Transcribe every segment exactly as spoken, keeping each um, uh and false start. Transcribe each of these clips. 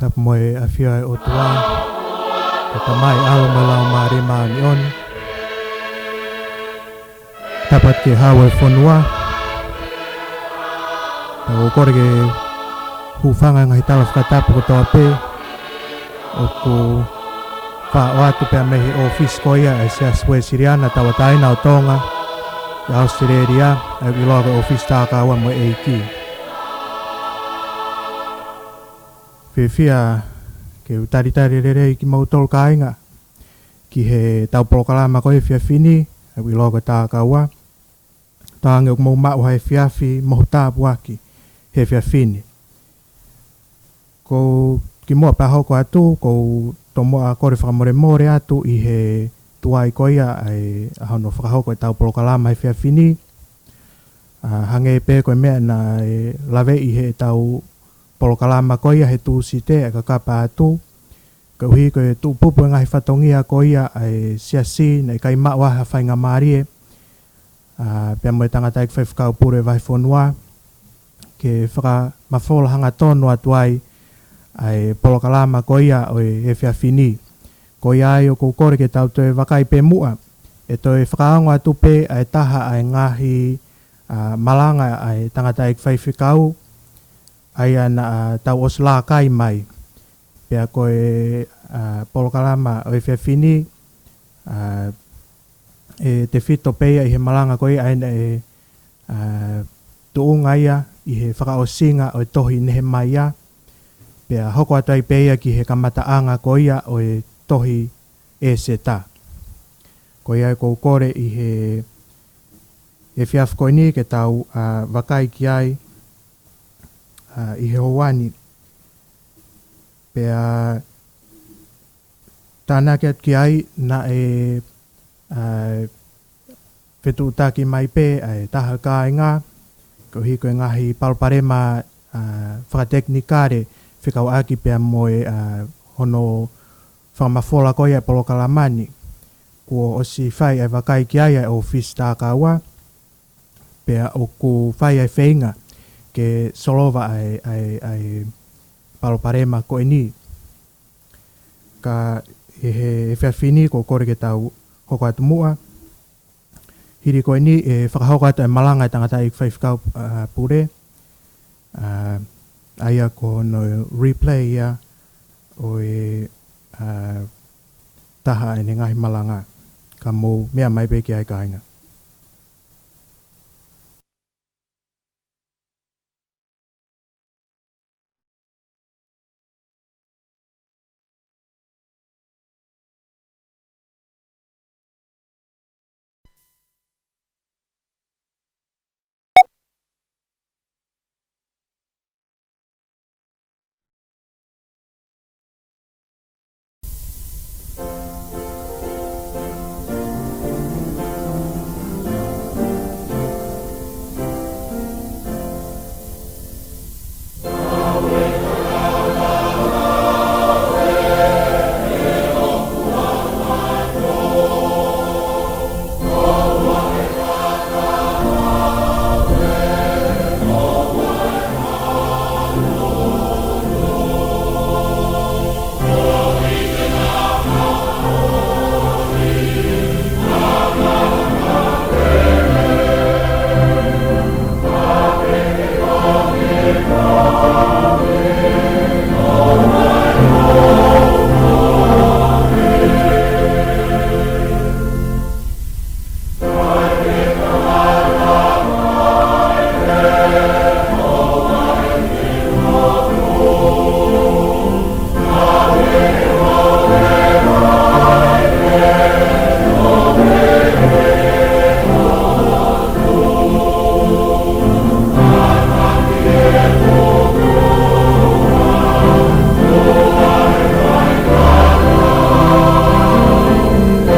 Tapu mo e ʻafio ʻa e ʻOtua, ko e Tamai, ʻAlo mo e Laumālie Māʻoniʻoni. Tapu atu ki he Hau ʻo e fonua. Pea ʻoku ou kole ke hūfanga he ngaahi tala fakatapu kotoa pē ʻoku faʻa ʻoatu pea mei he ʻōfisi ko ia ʻa e Siasi Uēsiliana Tauʻatāina ʻo Tonga ʻi ʻAositelēlia, ʻa ia ʻoku ʻiloa ko e ʻŌfisi Tākaua mo e ʻEiki. Fiefia ke u talitali lelei kimoutolu kāinga ki heʻetau polokalama ko e efiafi ni, ʻa ia ʻoku ʻiloa ko e Tākaua. Talaange ʻoku mou maʻu ha efiafi mohu tāpuaki he efiafi ni. Ko e kimuʻa pea hoko atu, ʻoku ou tomuʻa kole fakamolemole atu ʻi he tuai ko ia ʻa e, ʻa hono fakahoko ʻetau polokalama he efiafi ni. ʻA, hangē pē ko e meʻa naʻe laveʻi heʻetau polokalama ko ia he Tūsite ʻa e kakapa atu, koeʻuhi ko e tuʻupupu e ngaahi fatongia ko ia ʻa e Siasi naʻe ʻikai maʻu ai ha faingamālie, ʻa, pea mo e tangataʻeiki faifekau pule vahefonua, ke fakamafola hangatonu atu ai ʻa e polokalama ko ia ʻo e efiafi ni. Ko ia ai ʻoku ou kole ke tau toe vakai pē muʻa, ʻe toe fakaongo atu pē ʻa e taha ʻa e ngaahi, ʻa, malanga ʻa e tangataʻeiki faifekau, ʻa ia naʻa, ʻa, tau ʻosi lākai mai. Pea ko e, ʻa, polokalama ʻo e efiafi ni, ʻa, ʻe tefito pē ia ʻi he malanga ko ia ʻa ia naʻe, ʻa, tuʻunga ia ʻi he fakaʻosinga ʻo e tohi Nehemaia, pea hoko atu ai pē ia ki he kamataʻanga ko ia ʻo e tohi ʻEseta. Ko ia ʻoku ou kole ʻi he efiafi ko eni ke tau, ʻa, vakai ki ai, ʻa, ʻi he houa ni. Pea tānaki atu ki ai naʻe, ʻa, fetuʻutaki mai pē ʻa e taha kāinga, koeʻuhi ko e ngaahi palopalema, ʻa, fakatekinikale fekauʻaki pea mo e, ʻa, hono fakamafola ko ia e polokalama ni. Kuo ʻosi fai ʻa e vakai ki ai ʻa e ʻōfisi Tākaua, pea ʻoku fai ʻa e feinga ke solova ʻa e, ʻa e, ʻa e palopalema ko eni. Ka ʻi he, he efiafi ni ʻoku ou kole ke tau hoko atu muʻa. Hili ko eni ʻe fakahoko atu ʻa e malanga ʻa e tangataʻeiki faifekau, ʻa, pule, ʻa, ʻa ia ko hono replay ia ʻo e, ʻa, taha ʻene ngaahi malanga. Ka mou meʻa mai pē ki ai kāinga.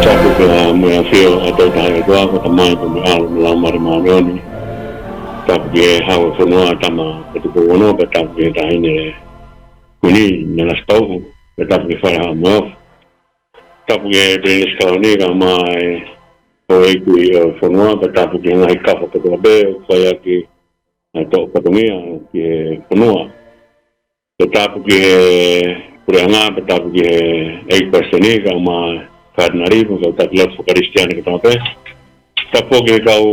Tapu pea mo e ʻafio ʻa e Tauʻatāina ʻo e ʻOtua, ko e Tamai, pea mo e ʻAlo, mo e Laumālie Māʻoniʻoni. Tapu ki he Hau ʻo e fonua, Tama Tupou Ono, pea tapu ki he Taʻahine Kuini Nanasipauʻu, pea tapu ki he Fale Haʻa Moheofo. Tapu ki he Pilinisi Kalauni, kae ʻumaʻā e houʻeiki ʻo e fonua, pea tapu ki he ngaahi kafa kotoa pē ʻoku fai ʻaki ʻa e toʻo fatongia ki he fonua. Pea tapu ki he puleʻanga, pea tapu ki he ʻEiki Palesiteni, kae ʻumaʻā e Katinali, mo e kau taki lotu fakakalisitiane kotoa pē. Tapu ki he kau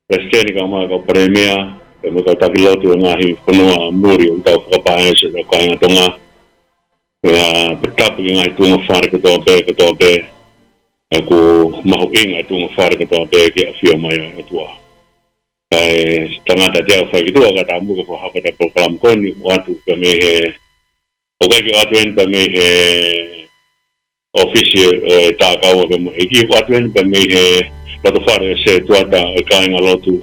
Palesiteni, kae ʻumaʻā e kau Palēmia, pea mo e kau taki lotu ʻo e ngaahi fonua muli ʻoku tau fakapālangi ʻaki ʻetau kāinga Tonga. Pea, pea tapu ki he ngaahi tuʻunga fale kotoa pē, kotoa pē, ʻoku mahuʻinga e tuʻunga fale kotoa pē ke ʻafio mai ai ʻa e ʻOtua. Kae tangata te au fai ki tuʻa, ka tamu ka fakahoko atu e polokalama ko eni, ʻoatu pē mei he, ʻoku ʻikai ke ʻoatu eni pē mei he ʻōfisi ʻo e Tākaua pea mo e ʻEiki, ʻoatu eni pē mei he lotofale ʻo e setuata ʻo e kāinga lotu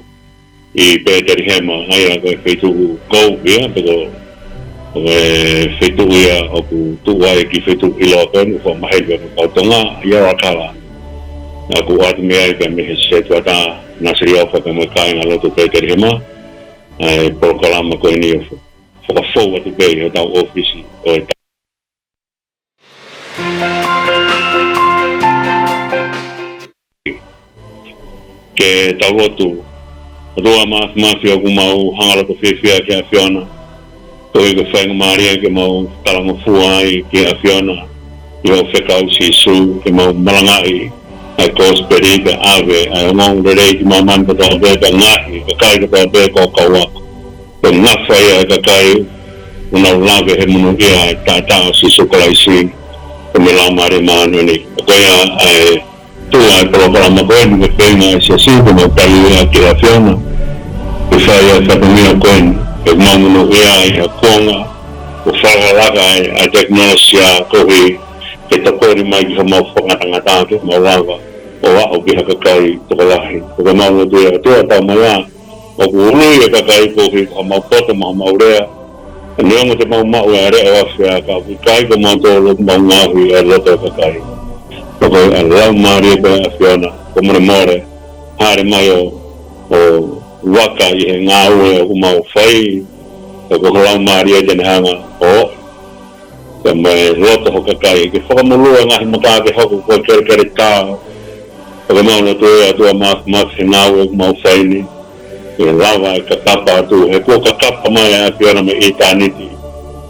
ʻi Petelihema, ʻa ia ko e feituʻu kou ia, pe ko, ko e feituʻu ia ʻoku tuʻu ai e kiʻi feituʻu ʻiloa ko eni, ʻoku fakamaheni pē mo e kau Tonga, ʻi ʻAoakala. ʻOku ʻoatu mei ai pē mei he setuata Nāsili ʻOfa pea mo e kāinga lotu Petelihema, ʻa e polokalama ko eni ʻo fakafou atu pē ʻi hotau ʻōfisi ʻo e Ke tau lotu. ʻOtua Māfimafi, ʻoku mau hanga loto fiefia ki he ʻAfiona. Koeʻuhi ko e faingamālie ke mau talangofua ai ki he ʻAfiona ʻi hoʻo fekau Sīsū, ke mau malangaʻi ʻa e kosipeli, ke ʻave ʻa e ongoongolelei ki māmani kotoa pē, ke ngaahi, ke kai kotoa pē ko e kau ako. Ke ngafa ia ʻe he kakai ʻoku nau lave he monūʻia ʻa e taʻataʻa ʻo Sīsū Kalaisi, pea mo e Laumālie Māʻoniʻoni. Ko ia ʻa e tuʻu ʻa e polokalama ko eni, ke feinga ʻa e Siasi ke mau tali ia ki he ʻAfiona. Ke fai ʻa e fatongia ko eni, ke mau monūʻia ʻi ha kuonga ʻoku fakalakalaka ai ʻa e tekinolosia koeʻuhi ke tokoni mai ki homau fakangatangata ke mau lava ʻo aʻu ki ha kakai tokolahi. Ko ʻemau lotu ia ʻOtua, tau mai ā, ʻoku ului e kakai koeʻuhi ko homau poto mo homau lea. Neongo te mau maʻu ʻa e leʻo ʻo e ʻAfiona, ka ʻoku ʻikai ko mautolu ʻoku mau ngaohi ʻa e loto ʻo e kakai. Ka ko e Laumālie ko e ʻAfiona, ko e molemole, hāʻele mai ʻo, ʻo vaka ʻi he ngāue ʻoku mau fai, ka ko e Laumālie te ne hanga ʻo pea mo e loto ho kakai, ke fakamolū e ngaahi maka ke hoko ko e kelekele tā. Pea ko ʻemau lotu ia ʻOtua Māfimafi, he ngāue ʻoku mau fai ni, ke lava e kakapa atu, he kuo kakapa mai ʻa e ʻAfiona mei ʻitāniti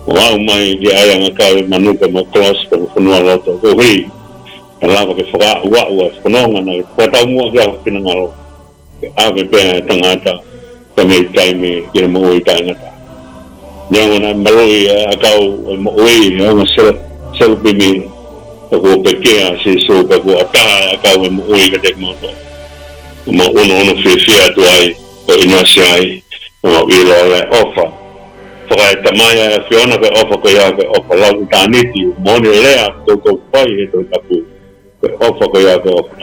ʻo aʻu mai ki he ʻaiʻanga kau e manu pea mo e kolosi pea mo e fonualoto, koeʻuhi ke lava ke fakaaʻuaʻu ʻa e fononga naʻe fakataumuʻa ki ai ho finangalo, ke ʻave pē ʻa e tangata pea mei taimi ki he moʻui taʻengata. Neongo naʻe maluʻi ʻa e ʻakau ʻo e moʻui ʻi he ongo sel-, selupimi, ka kuo pekia ʻa Sīsū, pea kuo ʻatā ʻa e ʻakau ʻo e moʻui kiate kimautolu. Mau ʻunuʻunu fiefia atu ai, ko e ʻinasi ai, mau ʻilo ai ʻa e ʻofa fakaetamai ʻa e ʻAfiona, ko e ʻofa ko ia ko e ʻofa lau ʻitāniti, moʻoni e lea ʻoku toutou fai he Tohi Tapu. Ko e ʻofa ko ia ko e ʻofa.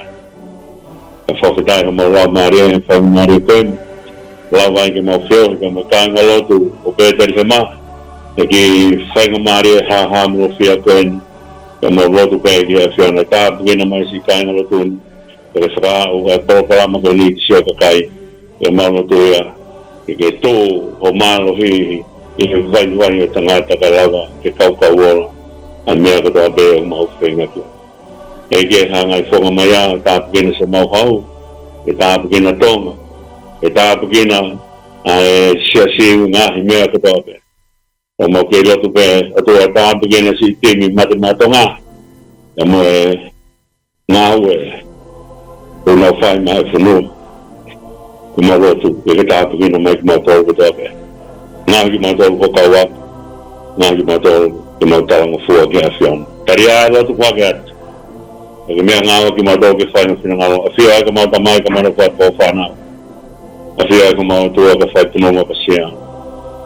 Ka fakafetaʻi homau laumālie, he faingamālie ko eni. Lava ai ke mau feohi pea mo e kāingalotu ʻo Petelihema, he kiʻi faingamālie hāhāmolofia ko eni. Ke mau lotu pē ki he ʻAfiona, tāpuekina mai siʻi kāingalotu ni. Ke fakaaʻu ʻa e polokalama ko eni ki siʻo kakai. Ke mau lotu ia, ke ke tuʻu ho mālohi ʻi he vaivai ʻo e tangata, kae lava ke kaukau ola ʻa e meʻa kotoa pē ʻoku mau feinga ki ai. ʻEiki, hanga ʻi he fofonga mai ā, tāpuekina siʻemau hau, ke tāpuekina Tonga, ke tāpuekina ʻa e siasi, ngaahi meʻa kotoa pē. ʻOku mau kei lotu pē, ʻOtua, tāpuekina siʻi timi Mate Maʻa Tonga, pea mo e ngāue ʻoku nau fai maʻa e fonua. ʻOku mau lotu ke ke tāpuekina mai kimautolu kotoa pē. Ngaohi kimautolu ko e kau ako. Ngaohi kimautolu ke mau talangofua ki he ʻAfiona. Tali ā e lotu kuo ʻoatu. Ke ke meʻangāueʻaki kimautolu ke fai ho finangalo. ʻAfio ai ko homau Tamai, ko homau Fatu, ko ho fānau. ʻAfio ai ko homau ʻOtua, ka fai tuʻunga pasia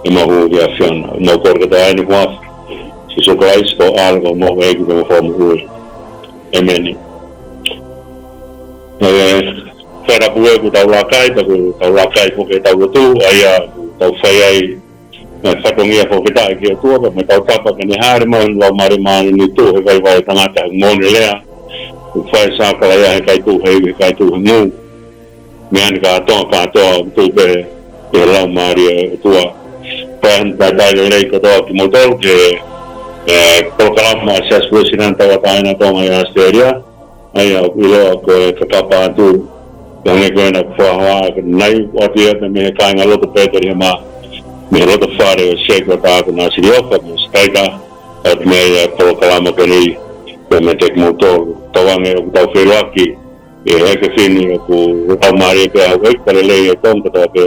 ʻemau hū ki he ʻAfiona. ʻOku mau kole kotoa eni ʻi he huafa ʻo Sīsū Kalaisi, ko ho ʻAlo, ko homau ʻEiki pea mo e Fakamoʻui. ʻĒmeni. ʻE, fai ʻa e pule ʻoku tau laka ai, pea ʻoku tau laka ai foki ʻetau lotu, ʻa ia ʻoku tau fai ai ʻa e fatongia fakafetaʻi ki he ʻOtua, pea mo ʻetau tapa ke ne hāʻele mai hono Laumālie Māʻoniʻoni, tuʻu he vaivai ʻo e tangata, he moʻoni e lea, ʻoku fai ʻe Sakalaia, he ʻikai tuʻu he ivi, he ʻikai tuʻu he ngū. Meʻa ni kātoa, kātoa, ʻoku tuʻu pē ʻi he Laumālie ʻo e ʻOtua. Pea ʻoku ou talitali lelei kotoa kimoutolu ki he, ʻe, polokalama ʻa e Siasi Uēsiliana Tauʻatāina ʻo Tonga ʻi ʻAositelēlia. ʻA ia ʻoku ʻiloa ko e kakapa atu. Hangē ko ena kuo fakahā, ko e nai ʻoatu ia mei he kāingalotu Petelihema. mei he loto fale ʻo e Sētuata ko Nāsili ʻOfa mo Sitaita, ʻoatu mei ai e polokalama ko eni, pea meiate kimoutolu. Tauange ʻoku tau feʻiloaki ʻi he efiafi ni ʻoku laumālie pē ʻa e ʻEiki, ka lelei e Tonga kotoa pē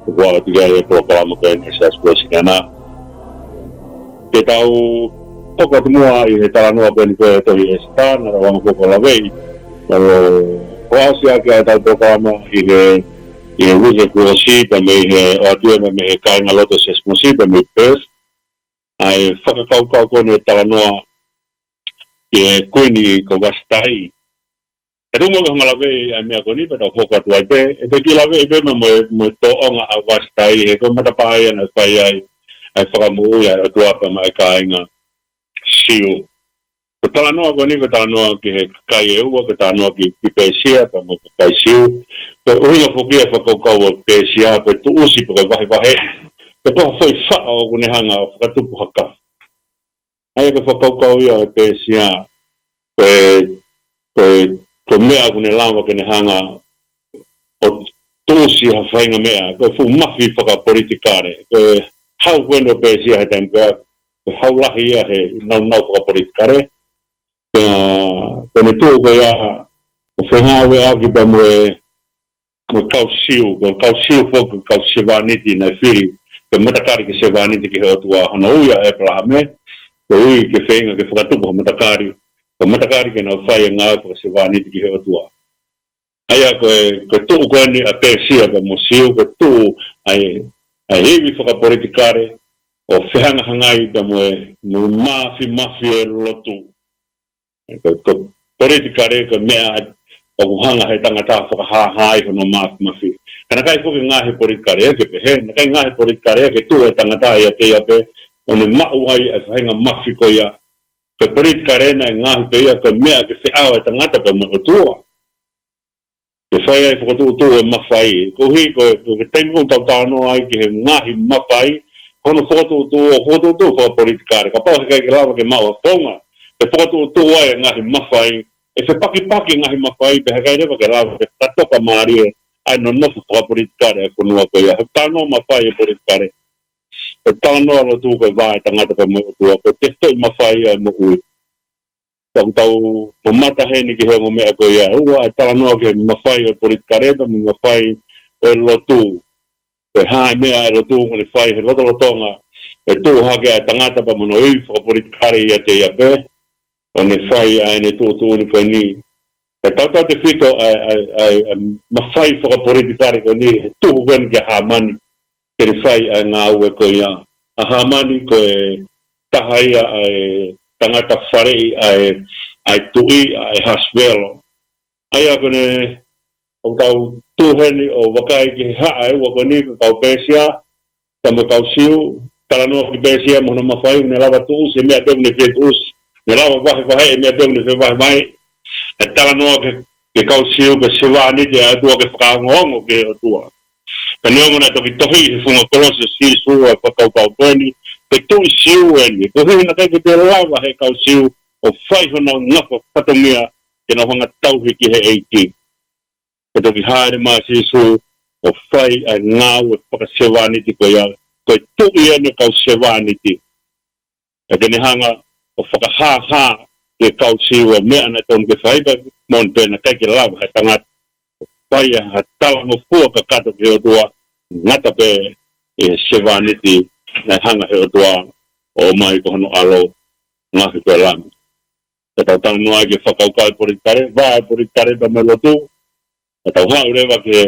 ʻoku ʻoatu ki ai e polokalama ko eni ʻa e Siasi Uēsiliana. Ke tau hoko atu muʻa ʻi he talanoa ko eni ko e tohi ʻa ʻEseta, naʻa tau hanga foki ʻo laveʻi, ʻo, ʻo ʻosi ʻaki ʻetau polokalama ʻi he, ʻi he uike kuo ʻosi, pea mei he ʻoatu ʻe, mei he kāingalotu Siasi Mōsese, pea mei Perth, ʻa e fakakaukau ko eni ʻo e talanoa ki he Kuini ko Vasitai. Ka tuku muʻa ke u hanga ʻo laveʻi ʻa e meʻa ko eni pea tau hoko atu ai pē, ʻe te kiʻi laveʻi pē mo, mo, mo e tōʻonga ʻa Vasitai, he ko e matapā ia naʻe fai ai ʻa e fakamoʻui ʻa e ʻOtua pea maʻa e kāinga Siu. Ko e talanoa ko eni, ko e talanoa ki he kakai ʻe ua, ko e talanoa ki, ki Pēsia pea mo e kakai Siu. Ko e ʻuhinga foki ia e fakakaukau ʻo Pēsia, ko e tuʻusi pe ko e vahevahe, pe ko ha foʻi faʻo ʻoku ne hanga ʻo fakatupu ha kafu. ʻA ia ko e fakakaukau ia ʻo Pēsia, ko e, ko e, ko e meʻa ʻoku ne lava ke ne hanga ʻo tuʻusi ha faʻahinga meʻa, ko e fuʻu mafi fakapolitikale, ko e hau ko eni ʻo Pēsia he taimi ko ia, ko e hau lahi ia he nāunau fakapolitikale. Pea, ko ʻene tuʻu ko ia ʻo fengāueʻaki pea mo e, mo e kau Siu, ko e kau Siu foki, ko e kau sevāniti naʻe fili, ko e matakali ke sevāniti ki he ʻOtua, hono ui ʻa ʻĒpalahame, ko e ui ke feinga ke fakatupu ha matakali, ko e matakali ke nau fai e ngāue fakasevāniti ki he ʻOtua. ʻA ia ko e, ko e tuʻu ko eni ʻa Pēsia pea mo Siu, ko e tuʻu ʻa e, ʻa e ivi fakapolitikale ʻo fehangahangai pea mo e, mo e mafimafi ʻo e lotu. Ko, ko e politikale ko e meʻa ʻoku hanga he tangata ʻo fakahāhā ai hono mafimafi. Ka naʻe ʻikai foki ngaahi politikale ia ke pehē, naʻe ʻikai ngaahi politikale ia ke tuʻu e tangata ʻiate ia pē ʻo ne maʻu ai e faʻahinga mafi ko ia. Ko e politikale naʻe ngaahi pē ia ko e meʻa ke feʻao e tangata pea mo e ʻOtua. Ke fai ai e fokotuʻutuʻu e mafai. Koeʻuhi ko e, ko e taimi ʻoku tau talanoa ai ki he ngaahi mafai, ko hono fokotuʻutuʻu, ʻo fokotuʻutuʻu fakapolitikale. Kapau he ʻikai ke lava ke maʻu ha founga ke fokotuʻutuʻu ai e ngaahi mafai, ʻe fepakipaki e ngaahi mafai, pea he ʻikai leva ke lava ke fakatoka mālie ʻa e nonofo fakapolitikale ʻa e fonua ko ia. He talanoa mafai e politikale. He talanoa lotu ko e vā e tangata pea mo e ʻOtua, ko e tefitoʻi mafai ʻa e moʻui. Tau, tau mamata heni ki he ongo meʻa ko ia. Ua, e talanoa ki he mafai ʻo e politikale pea mo e mafai ʻo e lotu. Ko e hā e meʻa ʻa e lotu ʻoku ne fai he lotolotonga ʻe tuʻu hake ai e tangata pea mo hono ivi fakapolitikale ʻiate ia pē, ʻo ne fai ʻa ʻene tuʻutuʻuni ko eni. Ko e tautautefito ʻa e, ʻa e, ʻa e, ʻa e mafai fakapolitikale ko eni he tuhu ko eni kia Hāmani ke ne fai ʻa e ngāue ko ia. ʻA Hāmani ko e taha ia ʻa e tangata faleʻi ʻa e, ʻa e tuʻi, ʻa ʻAhasivelo. ʻA ia ko ʻene, ʻoku tau tuʻu heni ʻo vakai ki he haʻa ʻe ua ko eni, ko e kau Pēsia pea mo e kau Siu. Talanoa ki Pēsia mo hono mafai, ne lava tuʻusi e meʻa pē ʻoku ne fie tuʻusi, ne lava vahevahe e meʻa pē ʻoku ne fie vahevahe. ʻE talanoa ki he, ki he kau Siu, ko e sevāniti ʻa e ʻOtua, ko e fakaongoongo ki he ʻOtua. Ka neongo naʻe toki tohi he funga kolosi ʻo Sīsū ʻa e fakakaukau ko eni, ko e tuʻi Siu eni, koeʻuhi naʻe ʻikai ke toe lava he kau Siu ʻo fai honau ngafa fatongia ke nau hanga ʻo tauhi ki he ʻEiki. Pea toki hāʻele mai ʻa Sīsū ʻo fai ʻa e ngāue fakasevāniti ko ia, ko e tuʻi eni ʻo e kau sevāniti. Pea ke ne hanga ʻo fakahāhā ki he kau Siu ʻa e meʻa naʻe totonu ke fai, pea mo ʻene pehē naʻe ʻikai ke lava he tangata ʻo fai ha talangofua kakato ki he ʻOtua, ngata pē ʻi he sevāniti naʻe hanga he ʻOtua ʻo ʻomai ko hono ʻAlo, ngaohi ko e Lami. Ka tau talanoa ki he fakakaukau ʻo e politikale, vā ʻo e politikale pea mo e lotu, ka tau haʻu leva ki he,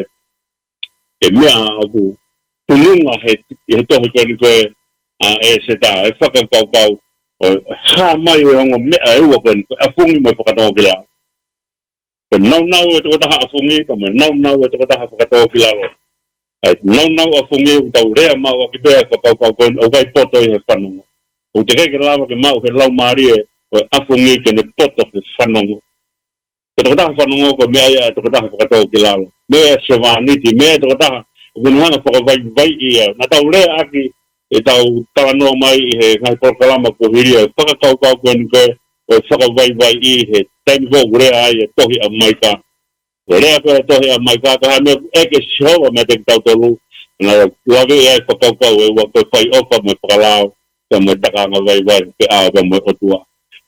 ki he meʻa ʻoku tuʻunga he, he tohi ko eni ko e, ʻa ʻEseta, e fakakaukau ʻo e hā mai e ongo meʻa ʻe ua ko eni, ko e ʻafungi mo e fakatōkilalo. Ko e nāunau ʻo e tokotaha ʻafungi, pea mo e nāunau ʻo e tokotaha fakatōkilalo. ʻA e nāunau ʻafungi ʻoku tau lea maʻu ʻaki pē ʻa e fakakaukau ko eni, ʻoku ʻikai poto ʻi he fanongo. ʻOku teʻeki ke lava ke maʻu he laumālie ʻo e ʻafungi ke ne poto he fanongo. Ko e tokotaha fanongo ko e meʻa ia ʻa e tokotaha fakatōkilalo. Meʻa ia ʻa e sevāniti, meʻa ia ʻa e tokotaha ʻoku ne hanga ʻo fakavaivaiʻi ia. Naʻa tau lea ʻaki ʻetau talanoa mai ʻi he ngaahi polokalama kuo hili ʻa e fakakaukau ko eni ko e, ʻo e fakavaivaiʻi he taimi ko ē ʻoku lea ai e tohi ʻa Maika. Ko e lea ko ē ʻa e tohi ʻa Maika, ko e hā e meʻa ʻoku ʻeke ʻe Sihova meiate kitautolu, Naʻa ku ʻave ia ʻi he fakakaukau ʻe ua, ko e fai ʻofa mo e fakalao, pea mo e takaanga vaivai, pea pea mo e ʻOtua.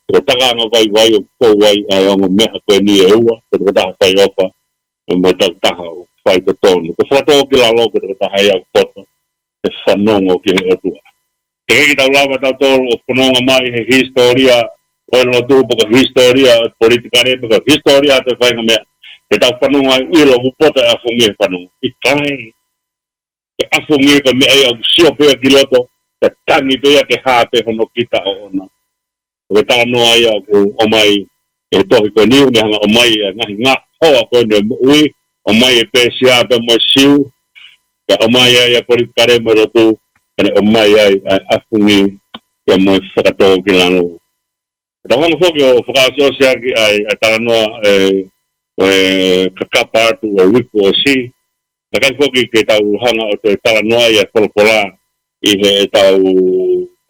Ko e takaanga vaivai ʻoku fou ai ʻa e ongo meʻa ko eni ʻe ua, ko e tokotaha fai ʻofa, pea mo e tokotaha ʻoku fai totonu. Ko e fakatōkilalo, ko e tokotaha ia ʻoku poto, ʻe fanongo ki he ʻOtua. Teʻeki ke tau lava tautolu ʻo fononga mai he hisitōlia ʻo e lotu, pe ko e hisitōlia ʻo e politikale, pe ko e hisitōlia ʻo e faʻahinga meʻa, ke tau fanongo ai ʻilo ʻoku poto e ʻafungi he fanongo. ʻIkai. Ko e ʻafungi ko e meʻa ia ʻoku sio pē ia ki loto, pea tangi pē ia ke hā pē hono kita ʻoʻona. Ko e talanoa ia ʻoku ʻomai ʻe he tohi ko eni, ʻoku ne hanga ʻo ʻomai e ngaahi ngaohi hoa ko eni ʻo e moʻui, ʻomai ʻe Pēsia pea mo e Siu, pea ʻomai ai ʻa e politikale mo e lotu, pea ne ʻomai ai ʻa e ʻafungi pea mo e fakatōkilalo. Tau hanga foki ʻo fakaʻosiʻosi ʻaki ʻa e, ʻa e talanoa ʻe, ʻe kakapa atu ʻo e uike kuo ʻosi. Naʻe ʻikai foki ke tau hanga ʻo toe talanoa ʻi he folofola ʻi heʻetau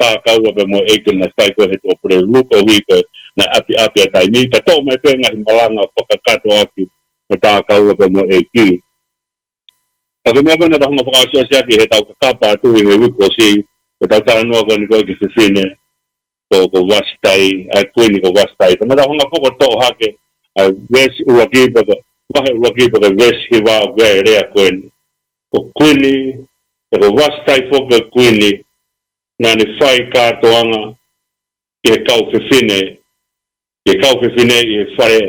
tā kaua pea mo e ʻEiki naʻe fai ko ē he tuʻapulelulu, koeʻuhi ko e naʻe ʻapiʻapi ʻa e taimi, ka toʻo mai pē ngaahi malanga fakakakato ʻaki ʻo tā kaua pea mo e ʻEiki. Ka ko e meʻa ko ē naʻa tau hanga fakaʻosiʻosi ʻaki heʻetau kakapa atu ʻi he uike kuo ʻosi, ko ʻetau talanoa ko eni ko ē ki he fefine, ko, ko Vasitai, ʻa e kuini ko Vasitai. Ka naʻa tau hanga foki ʻo toʻo hake ʻa e veesi ʻuluaki pea ko, vahe ʻuluaki pea ko e veesi hiva ʻoku ʻi ai e lea ko eni. Ko e kuini, pea ko Vasitai foki ko e kuini, naʻa ne fai kātoanga ki he kau fefine, ki he kau fefine ʻi he fale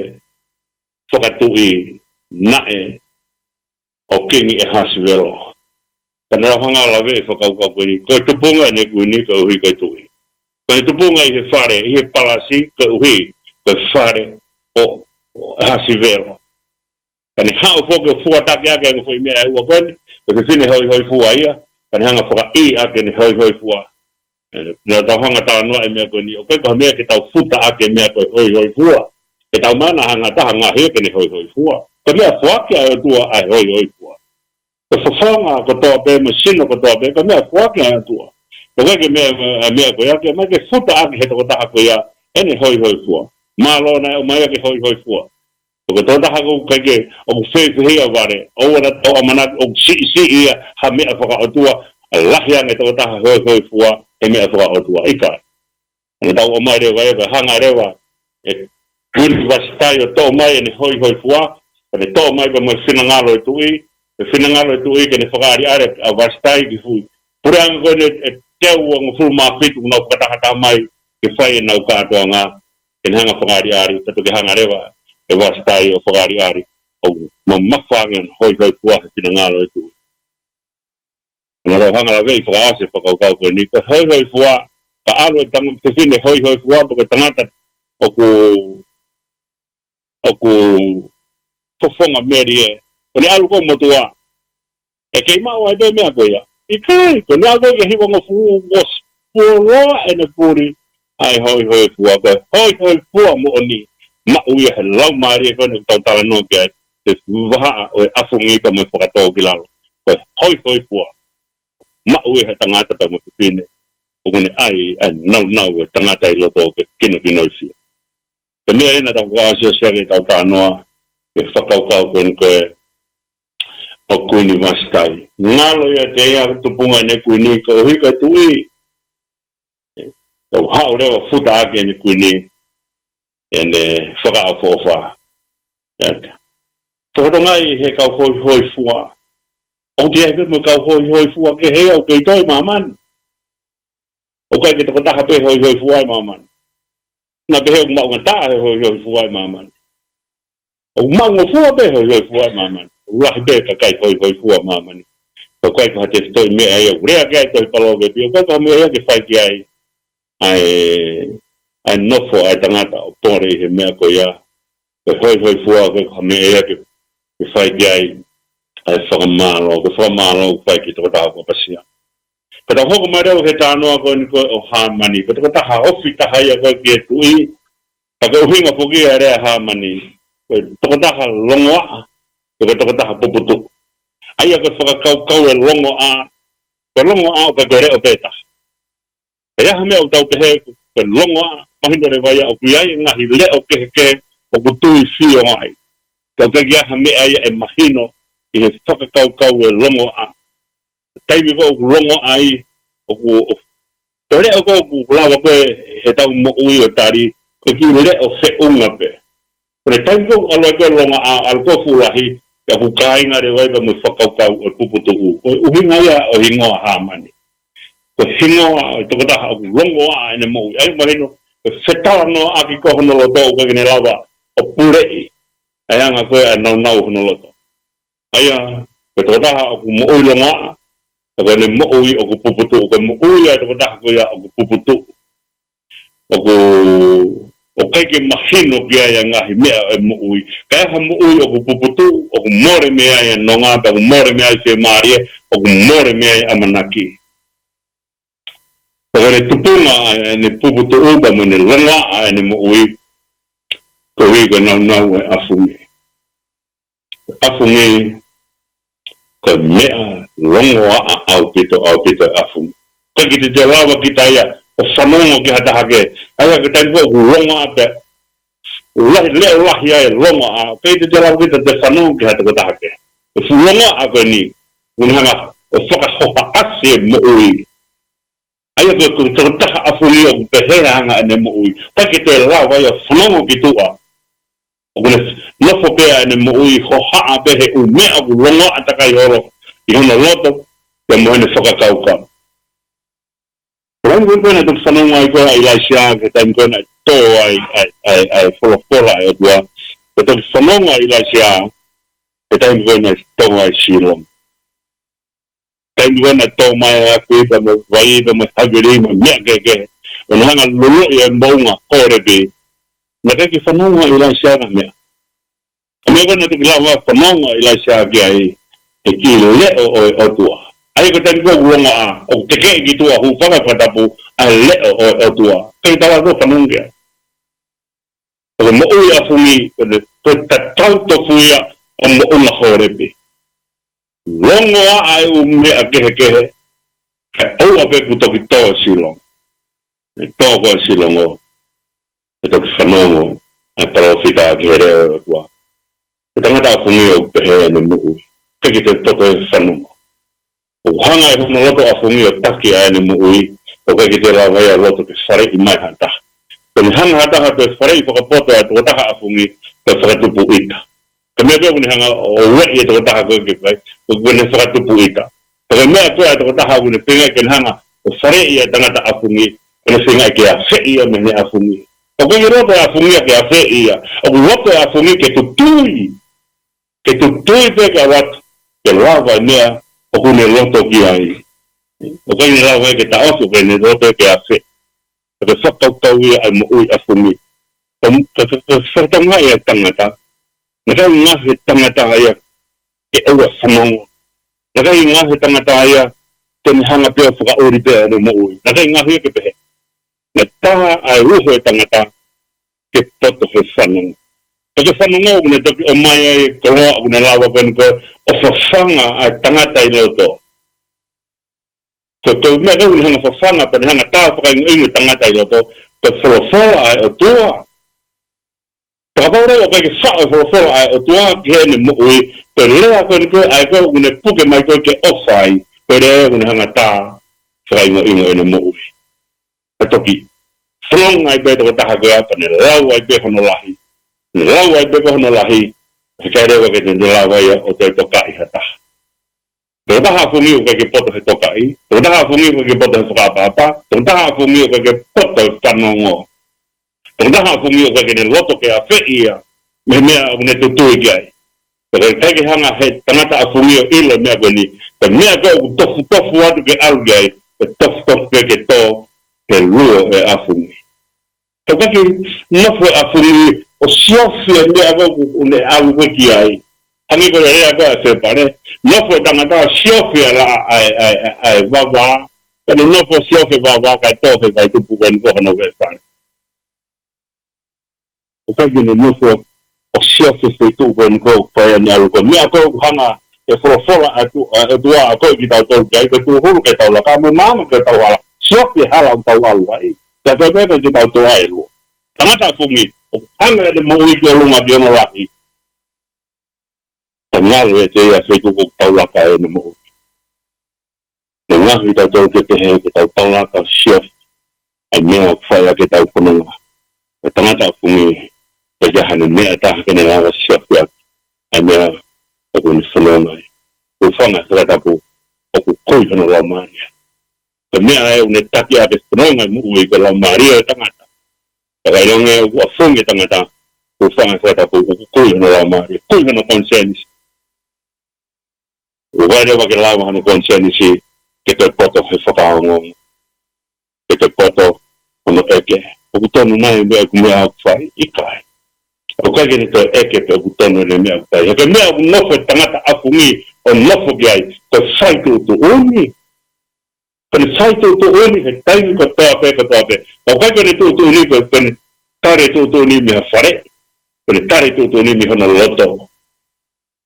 fakatuʻi naʻe ʻo Kingi ʻAhasivelo. Ka naʻa tau hanga ʻo laveʻi e fakakaukau ko eni, ko e tupunga ʻene kuini koeʻuhi ko e tuʻi. Ko e tupunga ʻi he fale, ʻi he palasi koeʻuhi ko e fale ʻo, ʻo ʻAhasivelo. Ka ne haʻu foki ʻo fuatakiʻaki ʻa e ongo foʻi meʻa ʻe ua ko eni, ko e fefine hoihoifua ia, ka ne hanga ʻo fakaʻī ʻaki ʻene hoihoifua. ʻE, naʻa tau hanga ʻo talanoa e meʻa ko eni, ʻoku ʻikai ko ha meʻa ke tau futa ʻaki e meʻa ko e hoihoifua. ʻE tau mana hanga ʻo taha ngaahi ia ke ne hoihoifua. Ko e meʻa foaki ʻa e ʻOtua ʻa e hoihoifua. Ko e fofonga kotoa pē, mo e sino kotoa pē, ko e meʻa foaki ʻa e ʻOtua. ʻOku ʻikai ke meʻa, ʻa e meʻa ko ia ke mai ke futa ʻaki he tokotaha ko ia ʻene hoihoifua. Mālō naʻe ʻomai ia ke hoihoifua. Ko e tokotaha ʻoku ʻikai ke, ʻoku fēfē ia vale, ʻoua naʻa tau ʻamanaki ʻoku siʻisiʻi ia ha meʻa fakaʻotua, ʻa e lahi ange e tokotaha hoihoifua he meʻa fakaʻotua. ʻIkai. Naʻa tau ʻomai leva ia, pea hanga leva ʻe Kuini Vasitai ʻo toʻo mai ʻene hoihoifua, pea ne toʻo mai pea mo e finangalo e tuʻi, e finangalo e tuʻi ke ne fakaʻaliʻali ʻa Vasitai ki he fuʻu puleʻanga ko eni ʻe teau uangofulu mā fitu ʻoku nau fakatahataha mai ke fai ʻenau kātoanga, ke ne hanga ʻo fakaʻaliʻali, ka toki hanga leva ʻe Vasitai ʻo fakaʻaliʻali, ʻo mamafa ange hono hoihoifua he finangalo e tuʻi. Naʻa tau hanga ʻo laveʻi fakaʻosi e fakakaukau ko eni, ko e hoihoifua, ka ʻalu e tangata fefine hoihoifua, pe ko e tangata ʻoku, ʻoku fofonga melie, ʻo ne ʻalu ki motuʻa, ʻe kei maʻu ai pē meʻa ko ia. ʻIkai, ko ʻene ʻalu ki he hiva ngofulu, ʻosi fuoloa ʻene puli ʻa e hoihoifua, ko e hoihoifua moʻoni, maʻu ia he laumālie ko eni ʻoku tau talanoa ki ai, he vahaʻa ʻo e ʻafungi pea mo e fakatōkilalo. Ko e hoihoifua, maʻu ia he tangata pea mo e fefine, ʻoku ne ʻai ʻa e nāunau ʻo e tangata ʻi loto ke kinokinoifia. Ko e meʻa ia naʻa tau fakaʻosiʻosi ʻaki ʻetau talanoa, e fakakaukau ko eni ko ē ʻo Kuini Vasitai. Ngalo ia ʻiate ia e tupunga ʻene kuini koeʻuhi ko e tuʻi. Tau haʻu leva ʻo futa ʻaki ʻene kuini, ʻene fakaʻofoʻofa. ʻIo. Fakatokangaʻi he kau hoihoifua. ʻOku ʻi ai pē mo e kau hoihoifua kehe ia ʻoku kei tō ʻi māmani. ʻOku ʻikai ke tokotaha pē hoihoifua ʻi māmani. Naʻa pehē ʻoku maʻuʻanga taha he hoihoifua ʻi māmani. ʻOku maʻungofua pē hoihoifua ʻi māmani. ʻOku lahi pē kakai hoihoifua ʻi māmani. ʻOku ʻikai ko ha tefitoʻi meʻa ia ʻoku lea ki ai e tohi Palōveepi. ʻOku ʻikai ko ha meʻa ia ke fai ki ai ʻa e, ʻa e nofo ʻa e tangata ʻo pole ʻi he meʻa ko ia. Ko e hoihoifua ʻoku ʻikai ko ha meʻa ia ke, ke fai ki ai ʻa e fakamālō, ko e fakamālō ʻoku fai ki he tokotaha ʻoku ʻapasia. Ka tau hoko mai leva ki he talanoa ko eni ko ē ʻo Hāmani, ko e tokotaha ofi taha ia ko ē ki he tuʻi, ka ko e ʻuhinga foki ia e lea Hāmani, ko e tokotaha longoaʻa, ko e tokotaha puputuʻu. ʻA ia ko e fakakaukau e longoaʻa, ko e longoaʻa ʻoku ʻikai ko e leʻo pē taha. Pea ʻi ai ha meʻa ʻoku tau pehē ko e longoaʻa, mahino leva ia ʻoku ʻi ai e ngaahi leʻo kehekehe ʻoku tuifio ai. Ka ʻoku ʻikai ha meʻa ia ʻe mahino ʻi he fakakaukau e longoaʻa. Taimi ko ē ʻoku longoaʻa ai, ʻoku, ʻo, ko e leʻo ko ē ʻoku lava ko ē ʻetau moʻui ʻo tali, ko e kiʻi leʻo feʻunga pē. Ko e taimi ko ē ʻoku ʻalu ai ko ē longoaʻa, ʻalu ko ē fuʻu lahi, pea ʻoku kāinga leva ia mo e fakakaukau ʻo e puputuʻu. Ko e ʻuhinga ia ʻo e hingoa Hāmani. Ko e hingoa ʻo e tokotaha ʻoku longoaʻa ʻene moʻui. ʻA ia mahino, ko e fetalanoaʻaki ko ē hono loto ʻoku ʻikai ke ne lava ʻo puleʻi ʻa e anga ko ē ʻa e nāunau hono loto. ʻA ia, ko e tokotaha ʻoku moʻui longoaʻa, ka ko ʻene moʻui ʻoku puputuʻu, ko e moʻui ʻa e tokotaha ko ia ʻoku puputuʻu. ʻOku, ʻoku ʻikai ke mahino ki ai ʻa e ngaahi meʻa ʻo e moʻui. Ka ʻi ai ha moʻui ʻoku puputuʻu, ʻoku mole mei ai ʻa e nonga, pea ʻoku mole mei ai e fiemālie, ʻoku mole mei ai e ʻamanaki. Pea ko ʻene tupunga ʻa ʻene puputuʻu pea mo ʻene longoaʻa ʻene moʻui, koeʻuhi ko e nāunau ʻo e ʻafungi. ʻAfungi, ko e meʻa longoaʻa ʻaupito, ʻaupito e ʻafungi. ʻIkai ke te lava kita ia ʻo fanongo ki ha taha kehe. ʻA ia ko e taimi ko ē ʻoku longoaʻa pē, lahi, leʻo lahi ai e longoaʻa. ʻIkai ke te lava kita ʻo fanongo ki ha tokotaha kehe. Ko e fuʻu longoaʻa ko eni, ʻoku ne hanga ʻo fakahohaʻasi e moʻui. ʻA ia ko e, ko e tokotaha ʻafungi ʻoku pehē ʻa e anga ʻene moʻui. ʻIkai ke te lava ia ʻo fanongo ki tuʻa. ʻOku ne nofo pē ʻene moʻui hohaʻa pē he ʻū meʻa ʻoku longoaʻa takai holo ʻi hono loto, pea mo ʻene fakakaukau. Ko e taimi ko ē naʻe toki fanongo ai ko ē ʻa ʻIlaisiā, ko e taimi ko ē naʻe tō ai, ʻa e, ʻa e, ʻa e folofola ʻa e ʻOtua. Naʻe toki fanongo ʻa ʻIlaisiā, ko e taimi ko ē naʻe tō ai Silo. Taimi ko ē naʻe tō mai ʻa e ʻapi pea mo e vai pea mo e havili mo e meʻa kehekehe, ʻo ne hanga ʻo loloʻi e moʻunga Holepi. Naʻe ʻikai ke fanongo ʻa ʻIlaisiā ki ha meʻa. Ko e meʻa ko ē naʻe toki lava ʻo fanongo ʻa ʻIlaisiā ki ai, he kiʻi leʻo ʻo e ʻOtua. ʻA ia ko e taimi ko ē ʻoku longoaʻa, ʻoku tekeʻi ki tuʻa, hūfanga he fakatapu, ʻa e leʻo ʻo e ʻOtua. ʻIkai ke te lava ʻo fanongo ki ai. Ko e moʻui ʻafungi, ko e, ko e tatau tofu ia ʻo e moʻunga Holepi. Longoaʻa e ʻū meʻa kehekehe, kae ʻoua pē kuo toki tō Silo. Naʻe tō ko ē Silo, naʻe toki fanongo ʻa e palōfita ki he leʻo ʻo e ʻOtua. Ko e tangata ʻafungi ʻoku pehē ʻene moʻui. ʻIkai ke te poto he fanongo. ʻOku hanga ʻe hono loto ʻafungi ʻo taki ʻa ʻene moʻui, ʻoku ʻikai ke te lava ia ʻo loto ke faleʻi mai ha taha. Ko ʻene hanga ha taha ʻo toe faleʻi fakapoto ʻa e tokotaha ʻafungi, toe fakatupu ʻita. Ko e meʻa pē ʻoku ne hanga ʻo ueʻi e tokotaha ko ē ke fai, ko ʻene fakatupu ʻita. Ko e meʻa ko ē ʻa e tokotaha ʻoku ne feinga ke ne hanga ʻo faleʻi ʻa e tangata ʻafungi, ko ʻene feinga ke afeʻi ia mei heʻene ʻafungi. ʻOku ʻikai ke loto e ʻafungi ia ke afeʻi ia. ʻOku loto e ʻafungi ke tutui. Ke tutui pē ke ʻalu atu ke lava e meʻa ʻoku ne loto ki ai. ʻOku ʻikai ke ne lava ia ke taʻofi, ʻoku ne loto ke afeʻi. Ko e fakakaukau ia ʻa e moʻui ʻafungi. Ka, ka, ka, ka fakatokangaʻi ʻa e tangata. Naʻe ʻikai ngaohi e tangata ia ke ʻoua ʻe fanongo. Naʻe ʻikai ngaohi e tangata ia ke ne hanga pē ʻo fakaʻuli pē ʻene moʻui. Naʻe ʻikai ngaohi ia ke pehē. Naʻe tā ʻa e uho e tangata ke poto he fanongo. Ko e fanongo ʻoku ne toki ʻomai ai e koloa ʻoku ne lava ko eni ko ē ʻo fafanga ʻa e tangata ʻi loto. Ko e, ko e meʻa ko ē ʻoku ne hanga fafanga pea ne hanga tā fakaingoingo e tangata ʻi loto, ko e folofola ʻa e ʻOtua. Fakapapauʻi ʻoku ʻikai ke faʻo e folofola ʻa e ʻOtua ki heʻene moʻui, ko e lea ko eni ko ē ʻa ē ko ē ʻoku ne puke mai ko ē ke ʻofa ai, ko e lea ʻoku ne hanga tā fakaingoingo ʻene moʻui. Ka toki fanongo ai pē tokotaha ko ia pea ne lau ai pē hono lahi. Ne lau ai pē ko hono lahi, he ʻikai leva ke ne lava ia ʻo toe tokaʻi ha taha. Tokotaha ʻafungi ʻoku ʻikai ke poto he tokaʻi. Tokotaha ʻafungi ʻoku ʻikai ke poto he fakaʻapaʻapa. Tokotaha ʻafungi ʻoku ʻikai ke poto he fanongo. Tokotaha ʻafungi ʻoku ʻikai ke ne loto ke afeʻi ia mei he meʻa ʻoku ne tutui ki ai. Pea ʻikai ke hanga he tangata ʻafungi ʻo ʻilo e meʻa ko eni. Ko e meʻa ko ē ʻoku tofutofu atu ke ʻalu ki ai, ko e tofutofu pē ke tō he luo e ʻafungi. Ka ʻoku ʻikai ke nofo e ʻafungi ʻo siofi e meʻa ko ē ʻoku ne ʻalu ko ē ki ai. Hangē ko e lea ko ē ʻa e fepale, nofo e tangata ʻo siofi ʻa e laʻā ʻa e, ʻa e, ʻa e vavā, ka ne nofo ʻo siofi e vavā kae tō he vaitupu ko eni ko hono fepale. ʻOku ʻikai ke ne nofo ʻo siofi e feituʻu ko eni ko ē ʻoku fai ai ʻene ʻalu ko ē. Meʻa ko ē ʻoku hanga e folofola ʻa e ʻOtu-, ʻa e ʻOtua ʻo akoʻi kitautolu ki ai, ko e tūhulu ke tau laka mo e maama ke tau hala. Siofi e hala ʻoku tau ʻalu ai. Ka ko e meʻa ke tau tō ai e luo. Tangata ʻafungi, ʻoku hanga ʻene moʻui ki ʻolunga ki hono lahi, ka ngalo ʻiate ia e feituʻu ʻoku tau laka ai ʻene moʻui. Ko e ngaahi tautolu ke pehē ke tau taulaka ʻo siafu ʻa e meʻa ʻoku fai ʻaki ʻetau fononga. Ko e tangata ʻafungi, ʻikai ke ʻi ai haʻane meʻa ʻe taha ke ne lava ʻo siafu ʻaki ʻa e meʻa ʻoku ne fononga ai. Hūfanga he fakatapu, ʻoku kui hono laumālie. Ko e meʻa ʻe ʻoku ne taki ʻaki e fononga ʻo e moʻui ko e laumālie ʻo e tangata. Ka ʻilonga ʻoku ʻafungi e tangata, hūfanga he fakatapu, ʻoku kui hono laumālie, kui hono konisēnisi. ʻOku ʻikai leva ke lava hono konisēnisi ke toe poto he fakaongoongo, ke toe poto hono ʻeke, ʻoku tonu nai e meʻa ʻoku, meʻa ʻoku fai? ʻIkai. ʻOku ʻikai ke ne toe ʻeke pe ʻoku tonu ʻene meʻa ʻoku fai. He ko e meʻa ʻoku nofo e tangata ʻafungi ʻo nofo ki ai, ko e fai tuʻutuʻuni. Ko ʻene fai tuʻutuʻuni he taimi kotoa pē, kotoa pē. Ka ʻoku ʻikai ko ʻene tuʻutuʻuni ko, ko ʻene tali e tuʻutuʻuni mei ha fale. Ko ʻene tali e tuʻutuʻuni mei hono loto.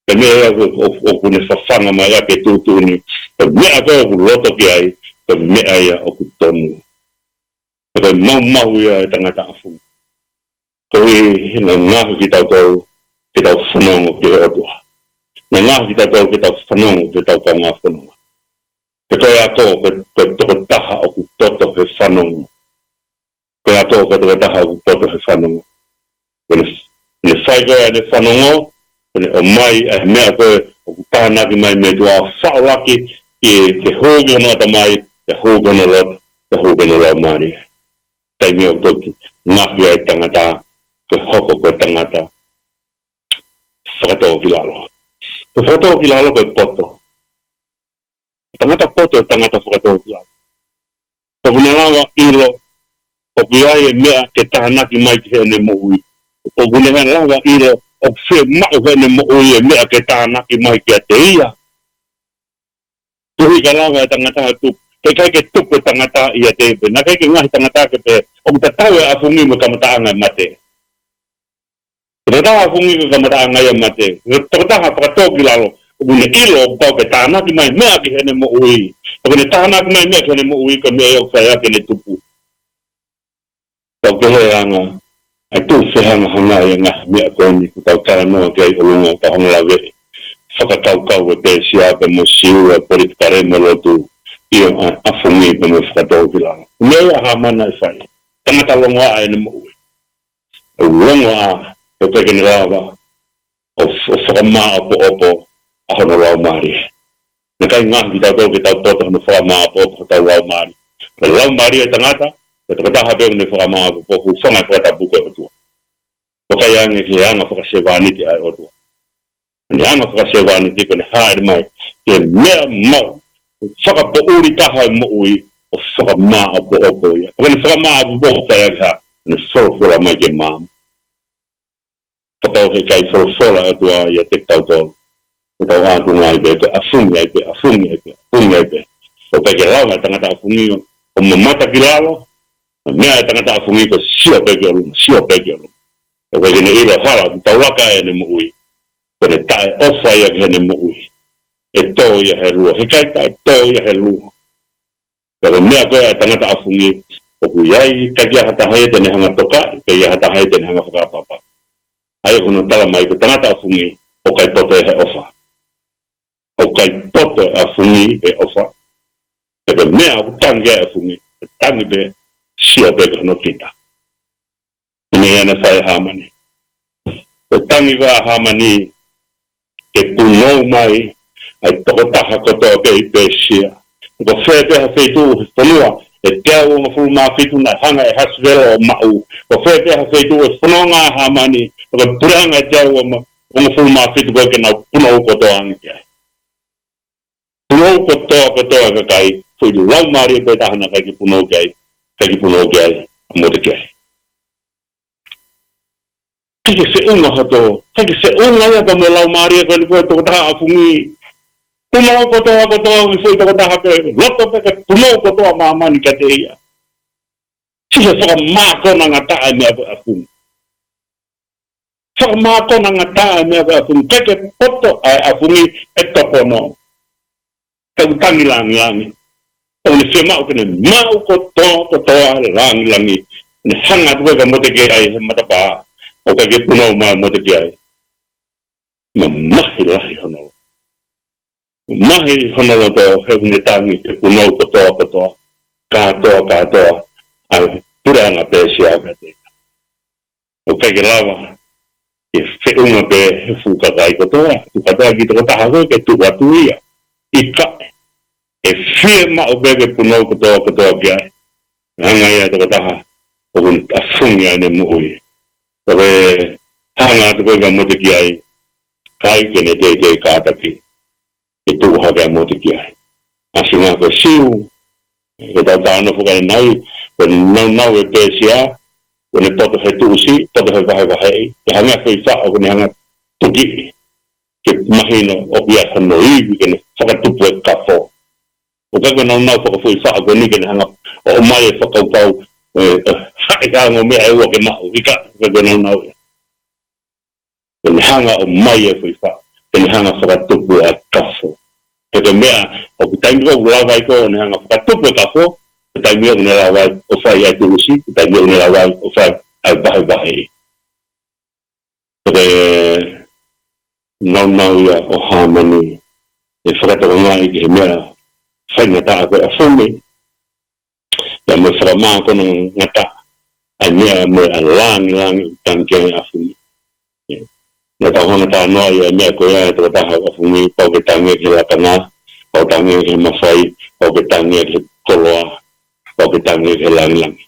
Ko e meʻa ia ʻoku, ʻoku, ʻoku ne fafanga mai ʻaki e tuʻutuʻuni. Ko e meʻa ko ē ʻoku loto ki ai, ko e meʻa ia ʻoku tonu. Ko e maumau ia e tangata ʻafungi. Koeʻuhi naʻe ngaohi kitautolu ke tau fanongo ki he ʻOtua. Naʻe ngaohi kitautolu ke tau fanongo ki heʻetau kaungā fononga. He ko e ako, ko e, ko e tokotaha ʻoku poto he fanongo. Ko e ako, ko e tokotaha ʻoku poto he fanongo. Ko ʻene, ʻene fai ko ē ʻene fanongo, ko ʻene ʻomai ʻa e meʻa ko ē ʻoku tānaki mai mei tuʻa, faʻo ʻaki, ke, ke hū ki hono ʻatamai, ke hū ki hono loto, ke hū ki hono laumālie. Taimi ʻoku toki ngaohi ai e tangata, ke hoko ko e tangata fakatōkilalo. Ko e fakatōkilalo ko e poto. Tangata poto, tangata fakatōkilalo. ʻOku ne lava ʻilo ʻoku ʻi ai e meʻa ke tānaki mai ki heʻene moʻui. ʻOku ne lava ʻilo ʻoku fiemaʻu heʻene moʻui e meʻa ke tānaki mai kiate ia. Koeʻuhi ka lava e tangata ʻo tupu, he ʻikai ke tupu e tangata ʻiate ia pē. Naʻe ʻikai ke ngaohi e tangata ke pehē ʻoku tatau e ʻafungi mo e kamataʻanga e mate. Ko e tangata ʻafungi ko e kamataʻanga ia e mate. Ko e tokotaha fakatōkilalo, ʻoku ne ʻilo ʻoku pau ke tānaki mai meʻa ki heʻene moʻui. ʻOku ne tānaki mai meʻa ki heʻene moʻui, ko e meʻa ia ʻoku fai ʻaki ʻene tupu. Tau pehē anga, ʻa e tuʻu fehangahangai e ngaahi meʻa ko eni ʻoku tau talanoa ki ai ʻolunga, ʻoku tau hanga ʻo laveʻi fakakaukau e Pēsia pea mo Siu, ʻa e politikale mo e lotu, ʻio, ʻa e ʻafungi pea mo e fakatōkilalo. Meʻa ia ʻa Hāmani naʻe fai. Tangata longoaʻa ʻene moʻui. ʻOku longoaʻa, he ʻikai ke ne lava ʻo, ʻo fakamāʻopoʻopo ʻa hono laumālie. Naʻe ʻikai ngaohi kitautolu ke tau poto hono fakamāʻopoʻopo hotau laumālie. Ko e laumālie e tangata, ko e tokotaha pē ʻoku ne fakamāʻopoʻopo, hūfanga he fakatapu ko e ʻOtua. Vakai ange ki he anga fakasevāniti ʻa e ʻOtua. Ko ʻene anga fakasevāniti ko ʻene hāʻele mai ki he meʻa maʻu, fakapoʻuli taha e moʻui, ʻo fakamāʻopoʻopo ia. Ko ʻene fakamāʻopoʻopo ko e hā? Ko ʻene folofola mai ki he maama. Kapau he ʻikai folofola e ʻOtua ʻiate kitautolu, ko ʻetau ʻātunga ai pē, ko e ʻafungi ai pē, ʻafungi ai pē, ʻafungi ai pē. ʻOku ʻikai ke lava e tangata ʻafungi ʻo mamata ki lalo, ko e meʻa e tangata ʻafungi ko e sio pē ki ʻolunga, sio pē ki ʻolunga. ʻOku ʻikai ke ne ʻilo hala ʻoku taulaka ai ʻene moʻui. Ko ʻene taʻeʻofa ia ki heʻene moʻui, ʻe tō ia he lua. He ʻikai taʻetō ia he lua. Pea ko e meʻa ko ē ʻa e tangata ʻafungi, ʻoku ʻi ai, ʻikai ke ʻi ai ha taha ia te ne hanga ʻo tokaʻi, ʻikai ke ʻi ai ha taha ia te ne hanga ʻo fakaʻapaʻapa. ʻA ia ko hono tala mai ko e tangata ʻafungi, ʻoku ʻikai poto ia he ʻofa. ʻOku ʻikai poto e ʻafungi he ʻofa. He ko e meʻa ʻoku tangi ai e ʻafungi, ʻe tangi pē, sio pē ki hono kita. Ko e meʻa ia naʻe fai ʻe Hāmani. Ko e tangi ko ē ʻa Hāmani ke punou mai ʻa e tokotaha kotoa pē ʻi Pēsia. Ko fē pē ha feituʻu he fonua ʻe teau uofulu mā fitu naʻe hanga ʻe ʻAhasivelo ʻo maʻu. Ko fē pē ha feituʻu he fononga ʻa Hāmani, ko e puleʻanga ʻe teau uofulu mā fitu ko ē ke nau punou kotoa ange ki ai. Punou kotoa, kotoa e kakai, foʻi laumālie pē taha naʻe ʻikai ke punou ki ai, ʻikai ke punou ki ai ʻa Motekiai. ʻIkai ke feʻunga hoto, ʻikai ke feʻunga ia pea mo e laumālie ko eni ko e tokotaha ʻafungi. Punou kotoa, kotoa e foʻi tokotaha pē, loto pē ke punou kotoa māmani kiate ia. Siʻi he fakamākona ngataʻa e meʻa ko e ʻafungi. Fakamākona ngataʻa e meʻa ko e ʻafungi. ʻIkai ke poto ʻa e ʻafungi he topono. Ka ʻoku tangi langilangi. ʻOku ne fiemaʻu ke ne maʻu kotoa, kotoa e langilangi. Ne hanga atu ko ē kia Motekiai he matapā. ʻOku ʻikai ke punou mai Motekiai. Mamahi lahi hono Mahi hono loto he ʻoku ne tangi, he punou kotoa kotoa, kātoa kātoa, ʻa e puleʻanga Pēsia pē te. ʻOku ʻikai ke lava, ke feʻunga pē he fuʻu kakai kotoa, tuku atu ki he tokotaha ko ē ke tuʻu atu ia. ʻIkai, ʻe fiemaʻu pē ke punou kotoa kotoa ki ai. Hanga ia ʻe he tokotaha, ʻoku ne ʻafungi ai ʻene moʻui. Ka ko e hanga atu ko ē kia Motekiai, ʻikai ke ne teitei kātaki ke tuʻu hake ʻa Motekiai. ʻAsi ngā ko e Siu, ke tau tā nofo ki ai nai, ko e naunau ʻe Pēsia, ko ʻene poto he tuʻusi, poto he vahevaheʻi, ke hanga foʻi faʻo, ko ʻene hanga tuki, ke mahino ʻoku ʻi ai hono ivi, ke ne fakatupu e kafo. ʻOku ʻikai ko e naunau fakafoʻi faʻo ko eni ke ne hanga ʻo ʻomai e fakakaukau, ʻe, ʻe, haʻi ka ngaahi meʻa ʻe ua ke maʻu, ʻikai, ʻikai ko e naunau ia. Ke ne hanga ʻo ʻomai e foʻi faʻo, ke ne hanga fakatupu ʻa e kafo. He ko e meʻa, ʻoku taimi ko ē ʻoku lava ai ko ē ʻo ne hanga fakatupu e kafo, ko e taimi ʻoku ne lava ai ʻo fai ʻa e tuʻusi, ko e taimi ʻoku ne lava ai ʻo fai ʻa e vahevaheʻi. Ko e naunau ia ʻo Hāmani, ʻe fakatokangaʻi ki he meʻa faingataʻa ko ē ʻa Fumi. Pea mo e fakamākona ngata ʻa e meʻa mo e ʻa langilangi ʻoku tangi ki ai ʻa Fumi. Naʻa tau hanga talanoaʻi ʻa e meʻa ko ia ʻa e tokotaha ʻa Fumi, pau ke tangi ki he lakanga, pau tangi ki he mafai, pau ke tangi ki he koloa, pau ke tangi ki he langilangi.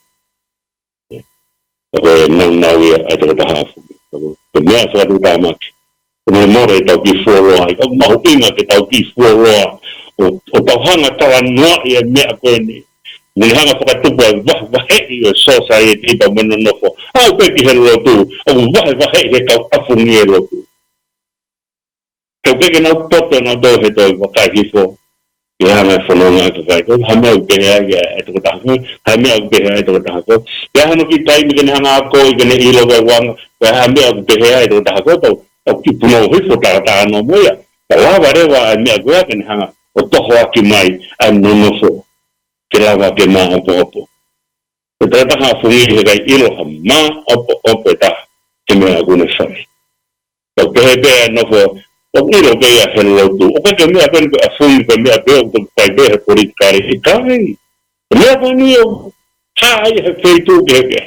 Ka ko e naunau ia ʻa e tokotaha ʻa Fumi. Ka ko e meʻa fakatuʻutāmaki. Ko e meʻa more ʻetau kiʻi fuoloa, ʻikai mahuʻinga ke tau kiʻi fuoloa, ʻo, ʻo tau hanga talanoaʻi e meʻa ko eni. Mo ne hanga fakatupu e vahevaheʻi ʻo e sōsaieti pea mo e nonofo. Aʻu pē ki he lotu, ʻoku vahevaheʻi he kau ʻafungi e lotu. Ka ʻoku ʻikai ke nau poto nautolu he toe vakai hifo ki he anga e fononga ʻa e kakai ko ē, ha meʻa ʻoku pehē ai ʻa e tokotaha ko ē, ha meʻa ʻoku pehē ai ʻa e tokotaha ko ē. Pea hano kiʻi taimi ke ne hanga ʻo akoʻi ke ne ʻilo ki he anga, pea ha meʻa ʻoku pehē ai ʻa e tokotaha ko ē, tau, tau kiʻi punou hifo, tau talanoa mo ia. Ka lava leva ʻa e meʻa ko ia ke ne hanga ʻo tohoaki mai ʻa e nonofo, ke lava ke maʻopoʻopo. Ko e tokotaha ʻa Fumi he ʻikai ʻilo ha maʻopoʻopo ʻe taha ki he meʻa ʻoku ne fai. Ka pehē pē ʻa e nofo, ʻoku ʻilo pē ia he lotu. ʻOku ʻikai ke meʻa pē eni ko ē ʻa Fumi, ko e meʻa pē ʻoku toki fai pē he politikale, ʻikai. Ko e meʻa pē eni ʻoku hā ia he feituʻu kehekehe.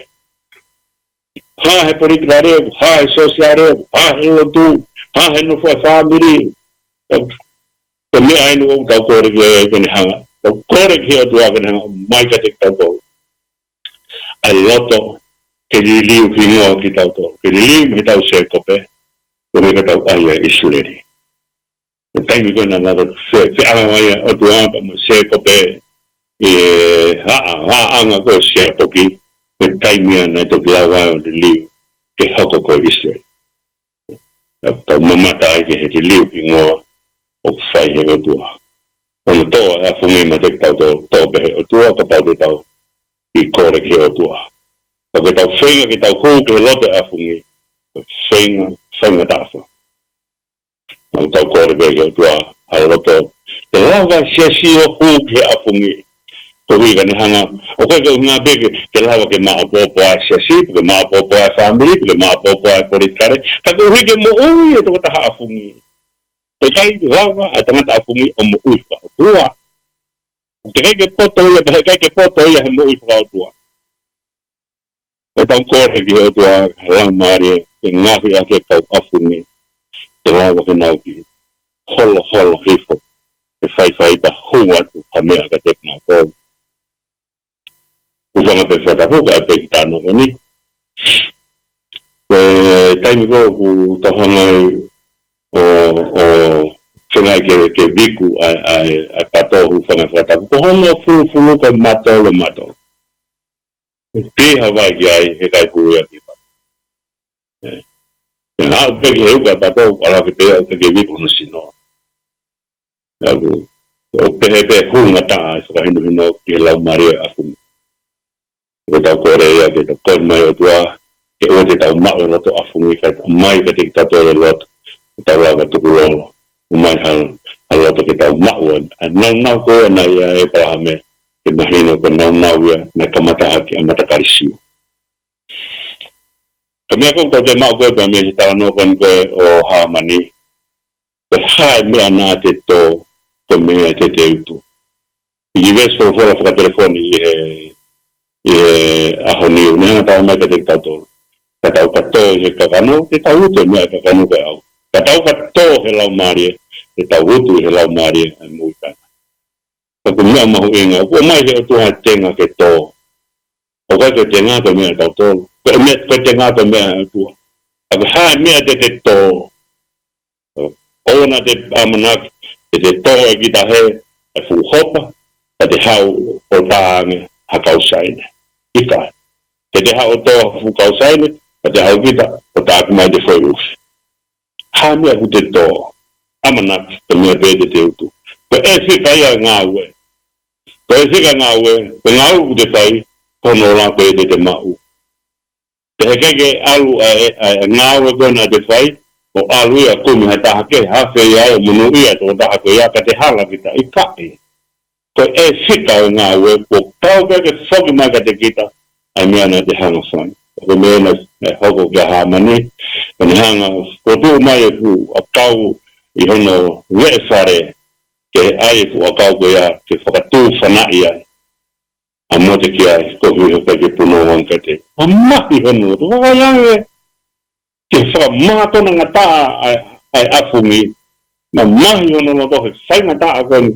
Hā he politikale, hā he sōsiale, hā he lotu, hā he nofo ʻa e fāmili. Ko e meʻa eni ʻoku tau kole ke, ke ne hanga. Tau kole ki he ʻOtua ke ne hanga ʻo ʻomai kiate kitautolu ʻa e loto ke liliu hingoa kitautolu, ke liliu mei heʻetau Sēkope, ko e meʻa ke tau ʻai ʻa ʻIsileli. Ko e taimi ko ē naʻe lava ʻo fe, feʻao ai ʻa e ʻOtua pea mo Sēkope ʻi he haʻa, haʻaʻanga ko ē ʻo Siapoki, ko e taimi ia naʻe toki lava ai ʻo liliu ke hoko ko ʻIsileli. Tau, tau mamata ai ki he liliu hingoa ʻoku fai he ʻOtua. Ko hono toʻo ʻa Fumi meiate kitautolu, toʻo pē he ʻOtua, kapau te tau kiʻi kole ki he ʻOtua. Ka ke tau feinga ke tau hū ki he loto ʻa Fumi, ko e feinga, feinga tafa. Naʻa tau kole pē ki he ʻOtua ha loto ke lava siasi ʻo hū ki he ʻafungi. Koeʻuhi ke ne hanga, ʻoku ʻikai ke ʻuhinga pē ke, ke lava ke maʻopoʻopo ʻa e siasi, ke maʻopoʻopo ʻa e fāmili, ke maʻopoʻopo ʻa e politikale, ka koeʻuhi ke moʻui e tokotaha ʻafungi. He ʻikai lava ʻa e tangata ʻafungi ʻo moʻui fakaʻotua. He ʻikai ke poto ia, he ʻikai ke poto ia he moʻui fakaʻotua. Ko ʻetau kole ki he ʻOtua, Laumālie, ke ngaohi ʻaki e kau ʻafungi, ke lava ke nau kiʻi holoholo hifo, ke faifai pea hū atu ha meʻa kiate kinautolu. Hūfanga pē he fakatapu kae pehē ki he talanoa ko eni. Ko e taimi ko ē ʻoku tau hanga ai ʻo, ʻo feinga ke, ke viku ʻa e, ʻa e, ʻa e pato, hūfanga he fakatapu. Ko hono fulufulu ko e matolo, matolo. Pea hā vai ki ai, he ʻikai hū ia ki ai. ʻE. ʻE, aʻu pē ki he uka pato, ʻalu hake pē ia ʻo ke viku hono sino. ʻAlu, ʻo pehē pē hū ngataʻa e fakahinohino ki he Laumālie ʻa Fumi. Ko ʻetau kole ia ke tau kole mai ʻOtua, ke ʻoua te tau maʻu e loto ʻafungi, kae ʻomai kiate kitautolu e loto ke tau lava tukulolo, ʻomai ha, ha loto ke tau maʻu ʻa e naunau ko ē naʻe ʻi ai ʻa ʻĒpalahame, ke mahino ko e naunau ia naʻe kamata ʻaki ʻa e matakali Siu. Ko e meʻa ko ē ʻoku tau toe maʻu ko ē pea mei he talanoa ko eni ko ē ʻo Hāmani, ko e hā e meʻa naʻa te tō ko e meʻa te te utu. ʻI he veesi folofola fakatelefoni ʻi he, ʻi he ʻaho ni, ʻoku ne hanga ʻo talamai kiate kitautolu: Ka tau ka tō ʻi he kakano, te tau utu e meʻa ʻa e kakano ko e ʻau. Ka tau ka tō he Laumālie, te tau utu ʻi he Laumālie ʻa e moʻui taʻengata. Ka ko e meʻa mahuʻinga, ʻoku ʻomai ʻe he ʻOtua e tenga ke tō. ʻOku ʻikai ko e tenga ko e meʻa ʻatautolu. Ko e meʻa, ko e tenga ko e meʻa ʻa e ʻOtua. Ka ko e hā e meʻa te te tō? ʻOua naʻa te ʻamanaki te te tō ʻe kita he, e fuʻu hopa, ka te haʻu ʻo tā ange ha kau saine. ʻIkai. Te te haʻu ʻo tō ha fuʻu kau saine, ka te haʻu kita ʻo tā mai e foʻi ʻufi. Hā e meʻa ʻoku te tō? ʻAmanaki ko e meʻa pē te te utu. Ko e fika ia e ngāue. Ko e fika e ngāue, ko e ngāue ʻoku te fai, ko hono ola pē te te maʻu. Pea heʻikai ke ʻalu ʻa e, ʻa e, ʻa e ngāue ko ē naʻa te fai, ʻo ʻalu ia ʻo kumi ha taha kehe, hafei ai ʻo monūʻia e tokotaha ko ia, ka te hala kita, ʻikai. Ko e fika ʻo e ngāue, kuo pau pē ke foki mai kiate kita ʻa e meʻa naʻa te hanga ʻo fai. Ko e meʻa naʻe, naʻe hoko kia Hāmani, ʻo ne hanga ʻo tuʻu mai e fuʻu ʻakau ʻi hono veʻe fale, ke ʻai e fuʻu ʻakau ko ia ke fakatūfanaʻi ai ʻa Motekia koeʻuhi he ʻikai ke punou ange kiate ia. Mamahi hono loto, vakai ange ki he fakamākona ngataʻa ʻa e, ʻa e ʻafungi. Mamahi hono loto he faingataʻa ko eni,